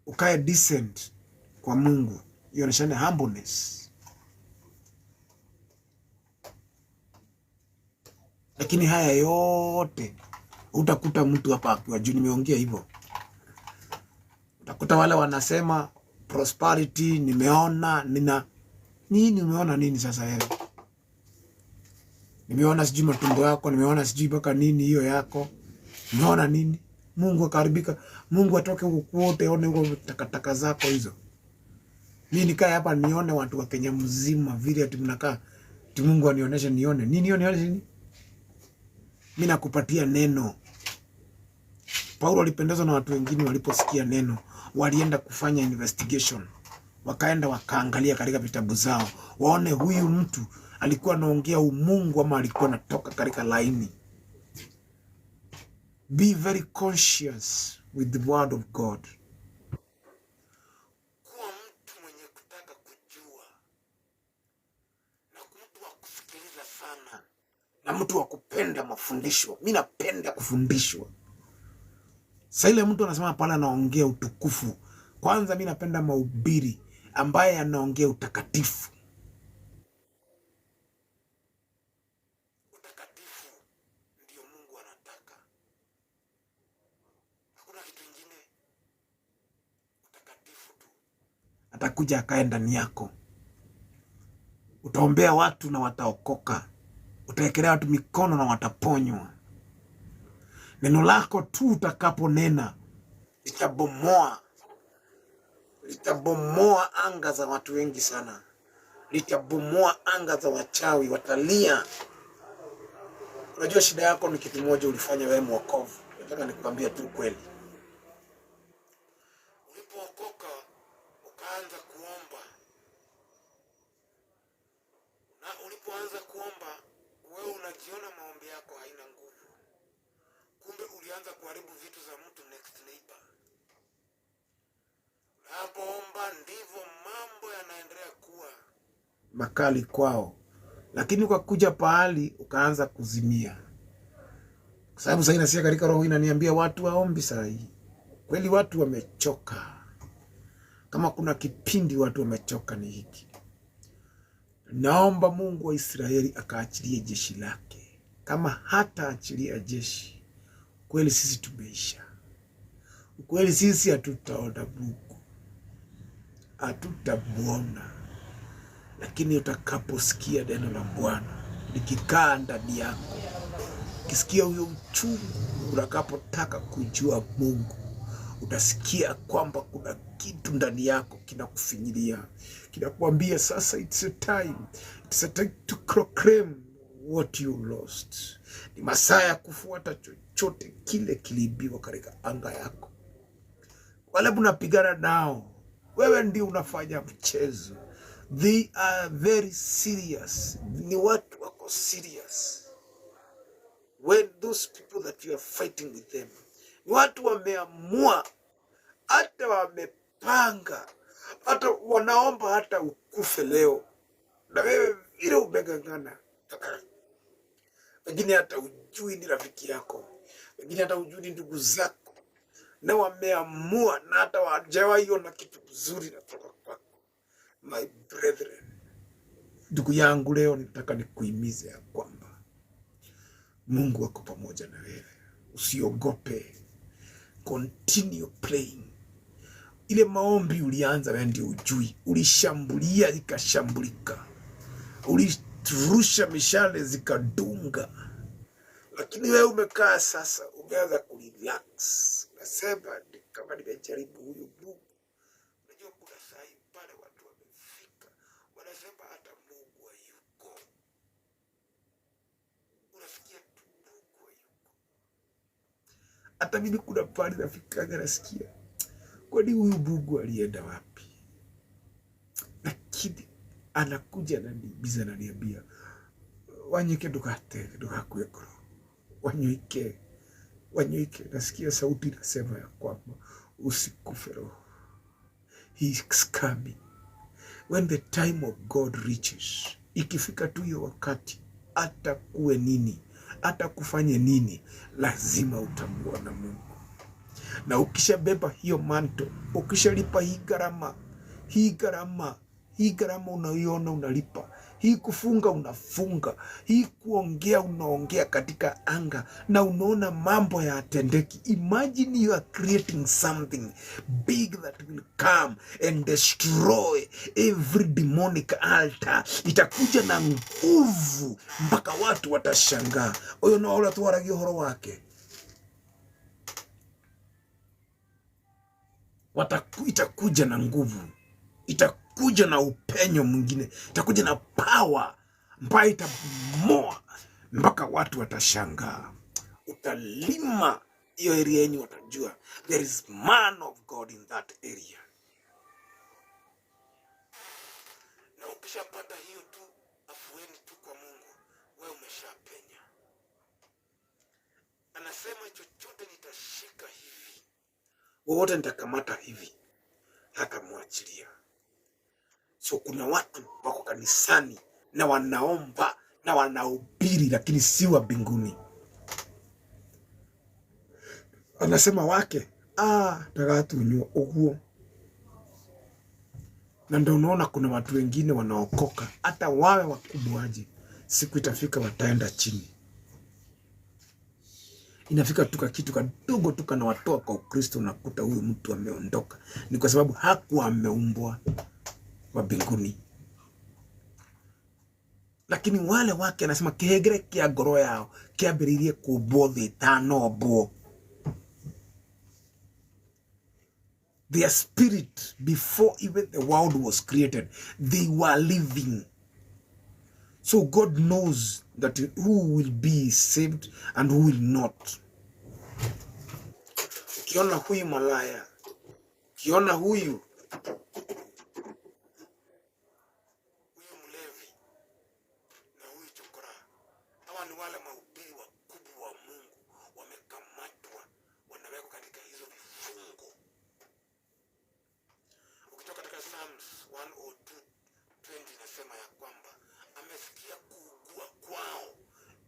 Ukae decent kwa Mungu, ionyeshane humbleness. Lakini haya yote utakuta mtu hapa akiwa juu, nimeongea hivyo, utakuta wale wanasema prosperity, nimeona nina nini. Umeona nini sasa wewe? Nimeona sijui matumbo yako, nimeona sijui mpaka nini hiyo yako, nimeona nini? Mungu akaharibika, Mungu atoke huko kwote, one huko takataka zako hizo. Mi nikae hapa nione watu wa Kenya mzima vile ati mnakaa, ati Mungu anionyeshe nione nini? Hiyo nione nini? Mi nakupatia neno. Paulo alipendezwa na watu wengine waliposikia neno, walienda kufanya investigation, wakaenda wakaangalia katika vitabu zao, waone huyu mtu alikuwa anaongea umungu ama alikuwa anatoka katika laini. Be very conscious with the word of God. Kuwa mtu mwenye kutaka kujua na mtu wa kusikiliza sana na mtu wa kupenda mafundisho. Mi napenda kufundishwa. Sa ile mtu anasema pale anaongea utukufu. Kwanza mi napenda mahubiri ambaye anaongea utakatifu. Utakatifu ndio Mungu anataka, hakuna kitu ingine. Utakatifu tu atakuja akae ndani yako. Utaombea watu na wataokoka, utawekelea watu mikono na wataponywa. Neno lako tu utakaponena litabomoa, litabomoa anga za watu wengi sana, litabomoa anga za wachawi, watalia. Unajua shida yako ni kitu moja ulifanya wewe mwokovu. Nataka nikuambia tu kweli, ulipookoka ukaanza kuomba, na ulipoanza kuomba wewe unajiona maombi yako haina nguvu, kumbe ulianza kuharibu vitu za mtu next neighbor. Unapoomba ndivyo mambo yanaendelea kuwa makali kwao, lakini ukakuja pahali ukaanza kuzimia, kwa sababu sasa nasikia katika roho inaniambia watu waombi saa hii. Kweli watu wamechoka. Kama kuna kipindi watu wamechoka ni hiki. Naomba Mungu wa Israeli akaachilie jeshi lake. Kama hataachilia jeshi, kweli sisi tumeisha. Kweli sisi hatutaona Mungu, hatutamuona. Lakini utakaposikia neno la Bwana likikaa ndani yako, ukisikia huyo uchungu, utakapotaka kujua Mungu, utasikia kwamba kuna kitu ndani yako kinakufinyilia, kinakuambia sasa, it's a time, it's a time to proclaim what you lost. Ni masaa ya kufuata chochote kile kiliibiwa katika anga yako. Wale mnapigana nao, wewe ndio unafanya mchezo. They are very serious. Ni watu wako serious. When those people that you are fighting with them, ni watu wameamua, hata wamepanga, hata wanaomba hata ukufe leo, na wewe vile umegangana. Wengine hata ujui ni rafiki yako, wengine hata ujui ni ndugu zako, na wameamua na hata hawajawahi ona kitu kizuri natoka kwako. My brethren, ndugu yangu, leo nitaka nikuhimize ya kwamba Mungu ako pamoja na wewe, usiogope, continue praying. Ile maombi ulianza wewe ndio ujui, ulishambulia ikashambulika, ulirusha mishale zikadunga, lakini wewe umekaa sasa, umeanza kurelax, unasema ni kama nimejaribu huyu Mungu. Unajua kuna saa pale watu wamefika, wanasema hata Mungu hayuko, unasikia tu Mungu hayuko. Hata mimi kuna pale nafikaga nasikia, kwani huyu Mungu alienda wapi? Lakini Anakuja ananibiza, ananiambia Wanyike, ndugate ndugakue ngoro, Wanyuike, Wanyuike. Nasikia sauti inasema ya kwamba usikufe roho. He is coming. When the time of God reaches, ikifika tu hiyo wakati, hata kuwe nini, hata kufanye nini, lazima utamuona Mungu. Na ukishabeba hiyo mantle, ukishalipa hii gharama, hii gharama, hii gharama unaiona unalipa, hii kufunga unafunga, hii kuongea unaongea katika anga, na unaona mambo hayatendeki. Imagine you are creating something big that will come and destroy every demonic altar. Itakuja na nguvu mpaka watu watashangaa, uyu no uria twaragia uhoro wake. Itakuja na nguvu, itakuja na upenyo mwingine, itakuja na power ambayo itabomoa mpaka watu watashangaa. Utalima hiyo area yenyu, watajua there is man of God in that area. Na ukishapata hiyo tu afueni tu kwa Mungu, wewe umeshapenya. Anasema chochote nitashika hivi, wowote nitakamata hivi, hatamwachilia. So kuna watu wako kanisani na wanaomba na wanahubiri, lakini si wa mbinguni. Anasema wake tagatunywa uguo. Na ndio unaona kuna watu wengine wanaokoka, hata wawe wakubwa aje, siku itafika wataenda chini. Inafika tu kitu kadogo tu kanawatoa kwa Ukristo, unakuta huyu mtu ameondoka. Ni kwa sababu hakuwa ameumbwa wa mbinguni. Lakini wale wake anasema kihengere kia ngoro yao kĩambĩrĩirie kũmbwo thĩ ĩtanombwo. Their spirit, before even the world was created, they were living. So God knows that who will be saved and who will not. Ukiona huyu malaya, ukiona huyu mlevi na huyu chokora, hawa ni wale mahubiri wakubwa wa Mungu wamekamatwa, wanawekwa katika hizo vifungo. Ukitoka katika Psalms 102:20 inasema ya kwamba amesikia kuugua kwao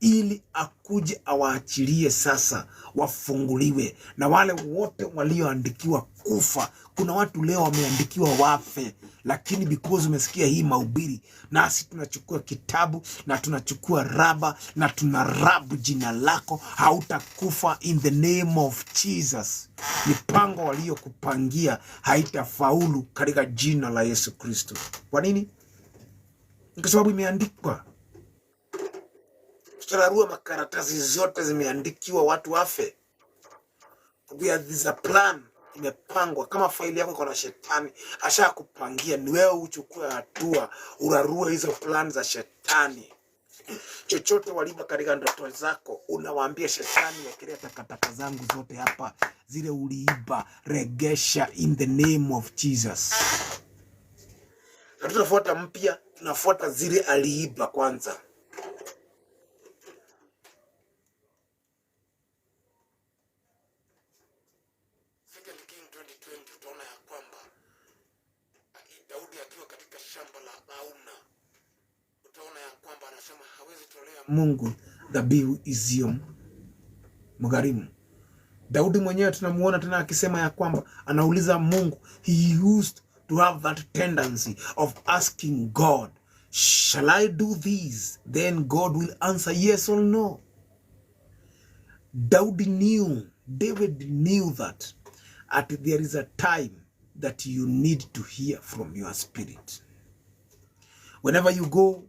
ili akuje awaachilie sasa wafunguliwe, na wale wote walioandikiwa kufa. Kuna watu leo wameandikiwa wafe, lakini because umesikia hii mahubiri, nasi tunachukua kitabu na tunachukua raba na tunarabu jina lako, hautakufa in the name of Jesus. Mipango waliokupangia haitafaulu katika jina la Yesu Kristo. Kwa nini? Kwa sababu imeandikwa. Tutararua makaratasi zote zimeandikiwa watu wafe. There is a plan imepangwa. Kama faili yako iko na shetani, ashakupangia, ni wewe uchukue hatua, urarue hizo plan za shetani. Chochote waliba katika ndoto zako, unawaambia shetani, wekelea takataka zangu zote hapa, zile uliiba, regesha in the name of Jesus. Hatutafuata mpya, tunafuata zile aliiba kwanza. Second King 2020 utaona ya kwamba Daudi akiwa katika shamba la Arauna, utaona ya kwamba anasema hawezi tolea Mungu dhabihu isiyo mgharimu. Daudi mwenyewe tunamuona tena akisema ya kwamba anauliza Mungu, he used to have that tendency of asking God, shall I do this? Then God will answer yes or no. Daudi knew, David knew that at there is a time that you need to hear from your spirit. Whenever you go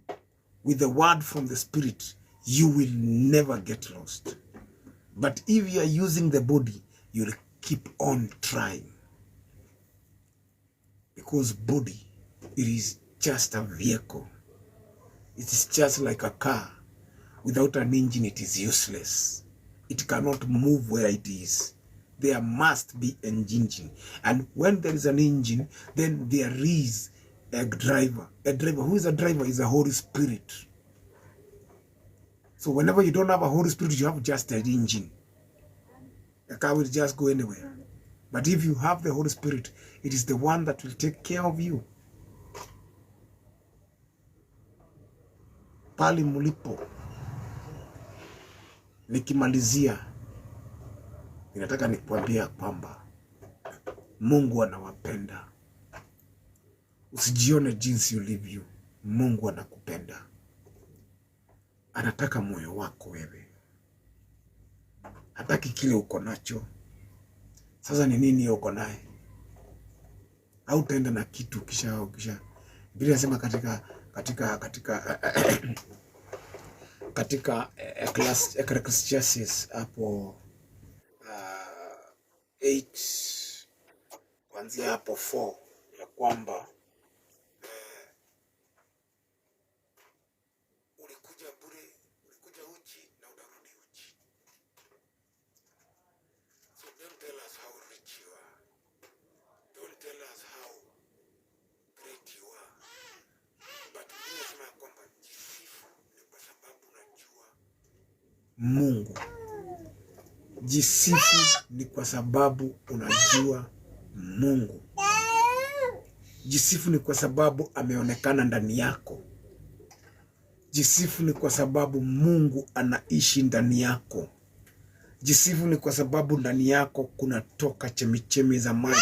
with the word from the spirit, you will never get lost. But if you are using the body, you'll keep on trying. Because body, it is just a vehicle. It is just like a car. Without an engine, it is useless. It cannot move where it is. There must be an engine. And when there is an engine, then there is A driver. A driver. Who is a driver? Is a Holy Spirit. So whenever you don't have a Holy Spirit, you have just an engine. The car will just go anywhere. But if you have the Holy Spirit, it is the one that will take care of you. Pali mulipo, nikimalizia, ninataka nikuambia kwamba Mungu anawapenda. Usijione jinsi ulivyo, Mungu anakupenda. Anataka moyo wako wewe, hataki kile uko nacho. Sasa ni nini uko naye? Hautaenda na kitu kisha Biblia inasema katika Ecclesiastes hapo 8 kuanzia hapo 4 ya kwamba ulikuja bure, ulikuja uchi na utarudi uchi. So don't tell us how rich you are. Don't tell us how great you are. But Biblia inasema ya kwamba jisifu ni kwa sababu unajua Mungu. Jisifu ni kwa sababu unajua Mungu. Jisifu ni kwa sababu ameonekana ndani yako. Jisifu ni kwa sababu Mungu anaishi ndani yako. Jisifu ni kwa sababu ndani yako kunatoka chemichemi za maji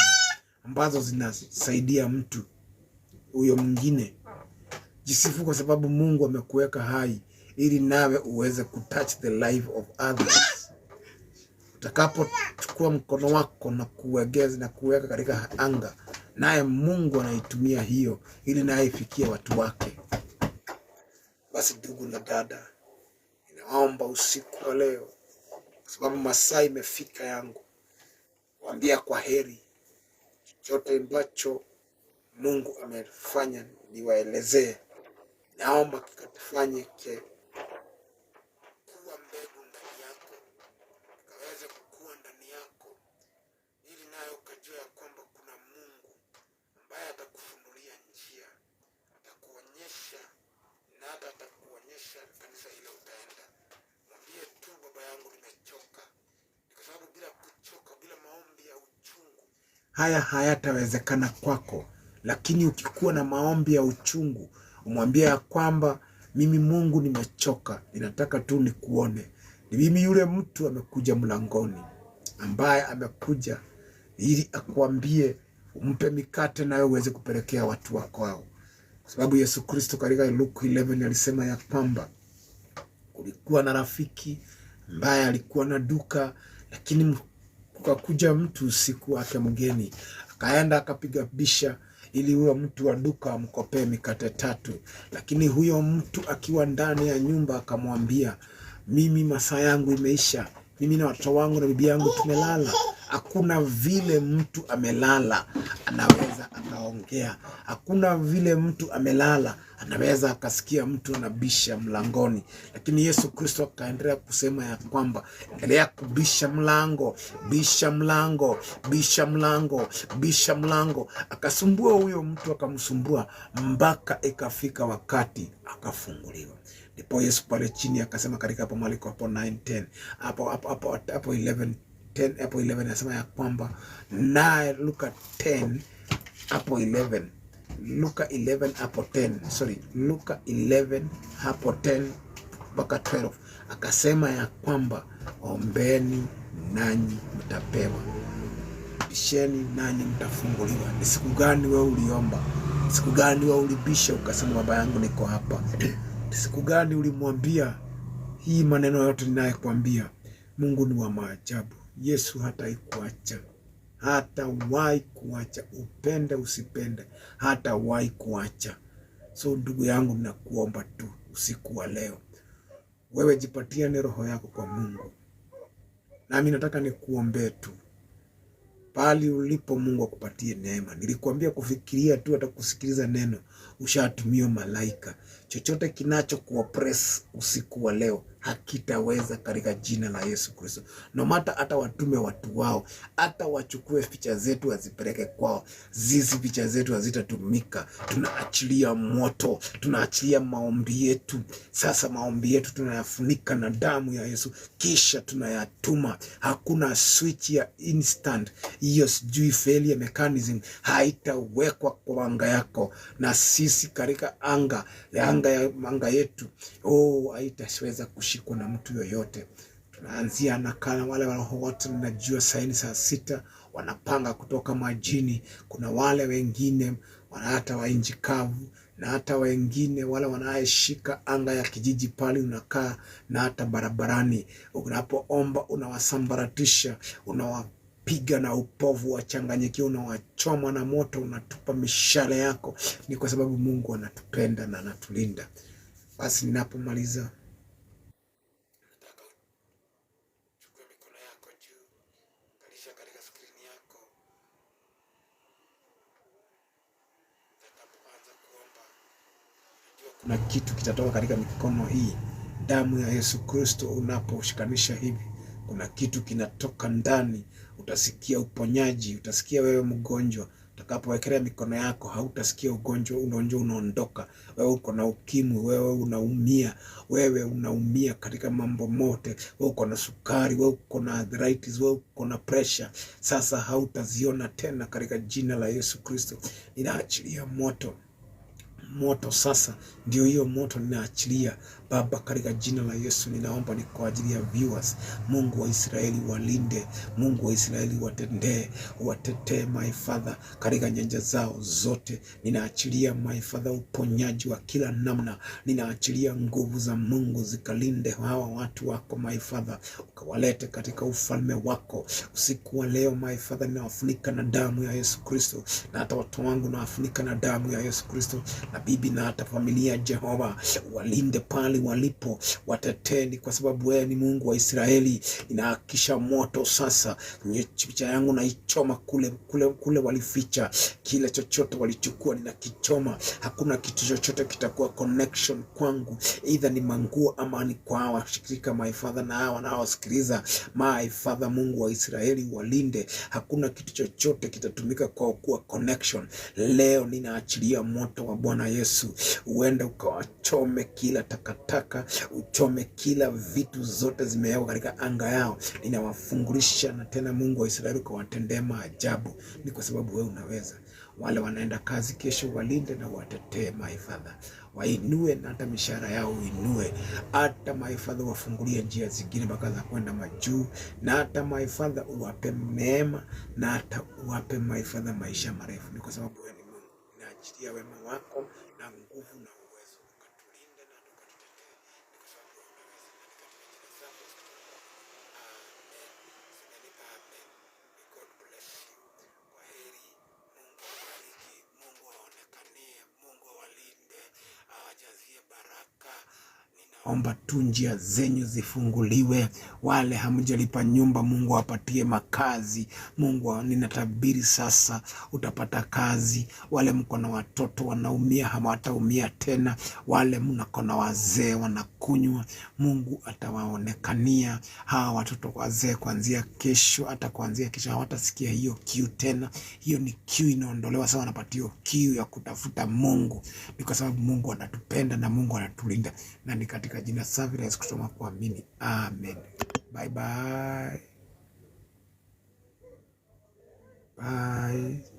ambazo zinasaidia mtu huyo mwingine. Jisifu kwa sababu Mungu amekuweka hai ili nawe uweze kutouch the life of others. Utakapochukua mkono wako na kuegeza na kuweka katika anga, naye Mungu anaitumia hiyo ili naye ifikie watu wake. Basi ndugu na dada, ninaomba usiku wa leo, kwa sababu masaa imefika yangu kuambia kwa heri. Chochote ambacho Mungu amefanya niwaelezee, naomba kikatufanye kuwa mbegu ndani yako, kaweze kukua ndani yako, ili nayo ukajua ya kwamba kuna Mungu ambaye atakufunulia njia, atakuonyesha na hata atakuonyesha kanisa ile utaenda. Mwambie tu, baba yangu, nimechoka. Ni kwa sababu bila kuchoka, bila maombi ya uchungu, haya hayatawezekana kwako. Lakini ukikuwa na maombi ya uchungu, umwambie ya kwamba mimi Mungu nimechoka, ninataka tu nikuone. Ni mimi yule mtu amekuja mlangoni, ambaye amekuja ili akuambie umpe mikate nayo uweze kupelekea watu wako hao, kwa sababu Yesu Kristo katika Luke 11 alisema ya kwamba kulikuwa na rafiki ambaye alikuwa na duka, lakini kukakuja mtu usiku wake mgeni, akaenda akapiga bisha ili huyo mtu wa duka amkopee mikate 3, lakini huyo mtu akiwa ndani ya nyumba akamwambia, mimi masaa yangu imeisha, mimi na watoto wangu na bibi yangu tumelala. Hakuna vile mtu amelala anaweza akaongea, hakuna vile mtu amelala anaweza akasikia mtu anabisha mlangoni. Lakini Yesu Kristo akaendelea kusema ya kwamba endelea kubisha mlango, bisha mlango, bisha mlango, bisha mlango. Akasumbua huyo mtu, akamsumbua mpaka ikafika wakati akafunguliwa. Ndipo Yesu pale chini akasema katika hapo Marko hapo 9:10 hapo hapo hapo hapo 11:10 hapo 11 anasema ya kwamba naye Luka 10 hapo 11, Luka 11 hapo 10, sorry, Luka 11 hapo 10 mpaka 12 akasema ya kwamba ombeni nanyi mtapewa, bisheni nanyi mtafunguliwa. Ni siku gani wewe uliomba? Siku gani wewe ulibisha ukasema baba yangu niko hapa? Ni siku gani ulimwambia hii maneno yote ninayokuambia? Mungu ni wa maajabu. Yesu hataikuacha, hatawahi kuacha, upende usipende, hatawahi kuacha. So ndugu yangu, ninakuomba tu usiku wa leo, wewe jipatiane roho yako kwa Mungu, nami nataka nikuombee tu pali ulipo, Mungu akupatie neema. Nilikuambia kufikiria tu, hata kusikiliza neno, ushatumia malaika. Chochote kinacho kuoppress usiku wa leo Hakitaweza katika jina la Yesu Kristo. No matter hata watume watu wao, hata wachukue picha zetu wazipeleke kwao, zizi picha zetu hazitatumika. Tunaachilia moto, tunaachilia maombi yetu. Sasa maombi yetu tunayafunika na damu ya Yesu, kisha tunayatuma. Hakuna switch ya instant hiyo, sijui failure mechanism haitawekwa kwa anga yako, na sisi katika anga yetu, oh, haitaweza kushikwa na mtu yoyote. Tunaanzia na kana wale wote najua saini saa 6 wanapanga kutoka majini. Kuna wale wengine wana hata wa nchi kavu na hata wengine wale wanaeshika anga ya kijiji pale unakaa na hata barabarani. Unapoomba unawasambaratisha, unawapiga na upovu wachanganyikiwa, unawachoma na moto, unatupa mishale yako. Ni kwa sababu Mungu anatupenda na anatulinda. Basi ninapomaliza, nataka uchukue mikono yako juu, kalisha katika skrini yako. Nitakapoanza kuomba, najua kuna kitu kitatoka katika mikono hii. Damu ya Yesu Kristo, unaposhikanisha hivi, kuna kitu kinatoka ndani. Utasikia uponyaji, utasikia wewe mgonjwa utakapowekelea mikono yako hautasikia ugonjwa, ugonjwa unaondoka. Wewe uko na ukimwi, wewe unaumia, wewe unaumia katika mambo mote, wewe uko na sukari, wewe uko na arthritis, wewe uko na pressure, sasa hautaziona tena katika jina la Yesu Kristo. Ninaachilia moto moto sasa, ndio hiyo moto ninaachilia Baba, katika jina la Yesu ninaomba ni kwa ajili ya viewers. Mungu wa Israeli walinde, Mungu wa Israeli watendee, watetee my Father katika nyanja zao zote. Ninaachilia my Father uponyaji wa kila namna, ninaachilia nguvu za Mungu zikalinde hawa watu wako my Father, ukawalete katika ufalme wako usiku wa leo my Father. Ninawafunika na damu ya Yesu Kristo, na hata watu wangu nawafunika na damu ya Yesu Kristo, na bibi na hata familia. Jehova, walinde pale walipo, wateteni, kwa sababu wewe ni Mungu wa Israeli. Ninahakikisha moto sasa, picha yangu naichoma kule kule kule walificha, kile chochote walichukua ninakichoma. Hakuna kitu chochote kitakuwa connection kwangu, either ni manguo ama ni kwa hawa shirika my Father na hawa wanaosikiliza my Father. Mungu wa Israeli walinde, hakuna kitu chochote kitatumika kwa kuwa connection. Leo ninaachilia moto wa Bwana Yesu, uende ukawachome kila takataka, uchome kila vitu zote zimewekwa katika anga yao. Ninawafungulisha na tena, Mungu wa Israeli, ukawatendea maajabu, ni kwa sababu wewe unaweza. Wale wanaenda kazi kesho, walinde na watetee my Father, wainue na hata mishahara yao uinue, hata my Father wafungulie njia zingine mpaka za kwenda majuu, na hata my Father uwape neema, na hata uwape my Father maisha marefu, ni kwa sababu wewe ni Mungu. Naachilia wema wako na nguvu na uwezo, ukatulinde na ukatutetee, ni kwa sababu wewe unaweza, na ni katika jina zako. Amen. Semeni amen. May God bless you. Kwa heri. Mungu awabariki, Mungu awaonekanie, Mungu awalinde, awajazie baraka. Ninaomba tu njia zenyu zifunguliwe. Wale hamjalipa nyumba, Mungu awapatie makazi. Mungu, ninatabiri sasa utapata kazi. Wale mko na watoto wanaumia, hawataumia tena. Wale mnako na wazee wanakunywa, Mungu atawaonekania hawa watoto wazee kuanzia kesho, hata kuanzia kesho hawatasikia hiyo kiu tena. Hiyo ni kiu inaondolewa sasa, wanapatiwa kiu ya kutafuta Mungu. Ni kwa sababu Mungu anatupenda na Mungu anatulinda, na ni katika jina safi la Yesu Kristo kuamini, amen. Bye bye. Bye.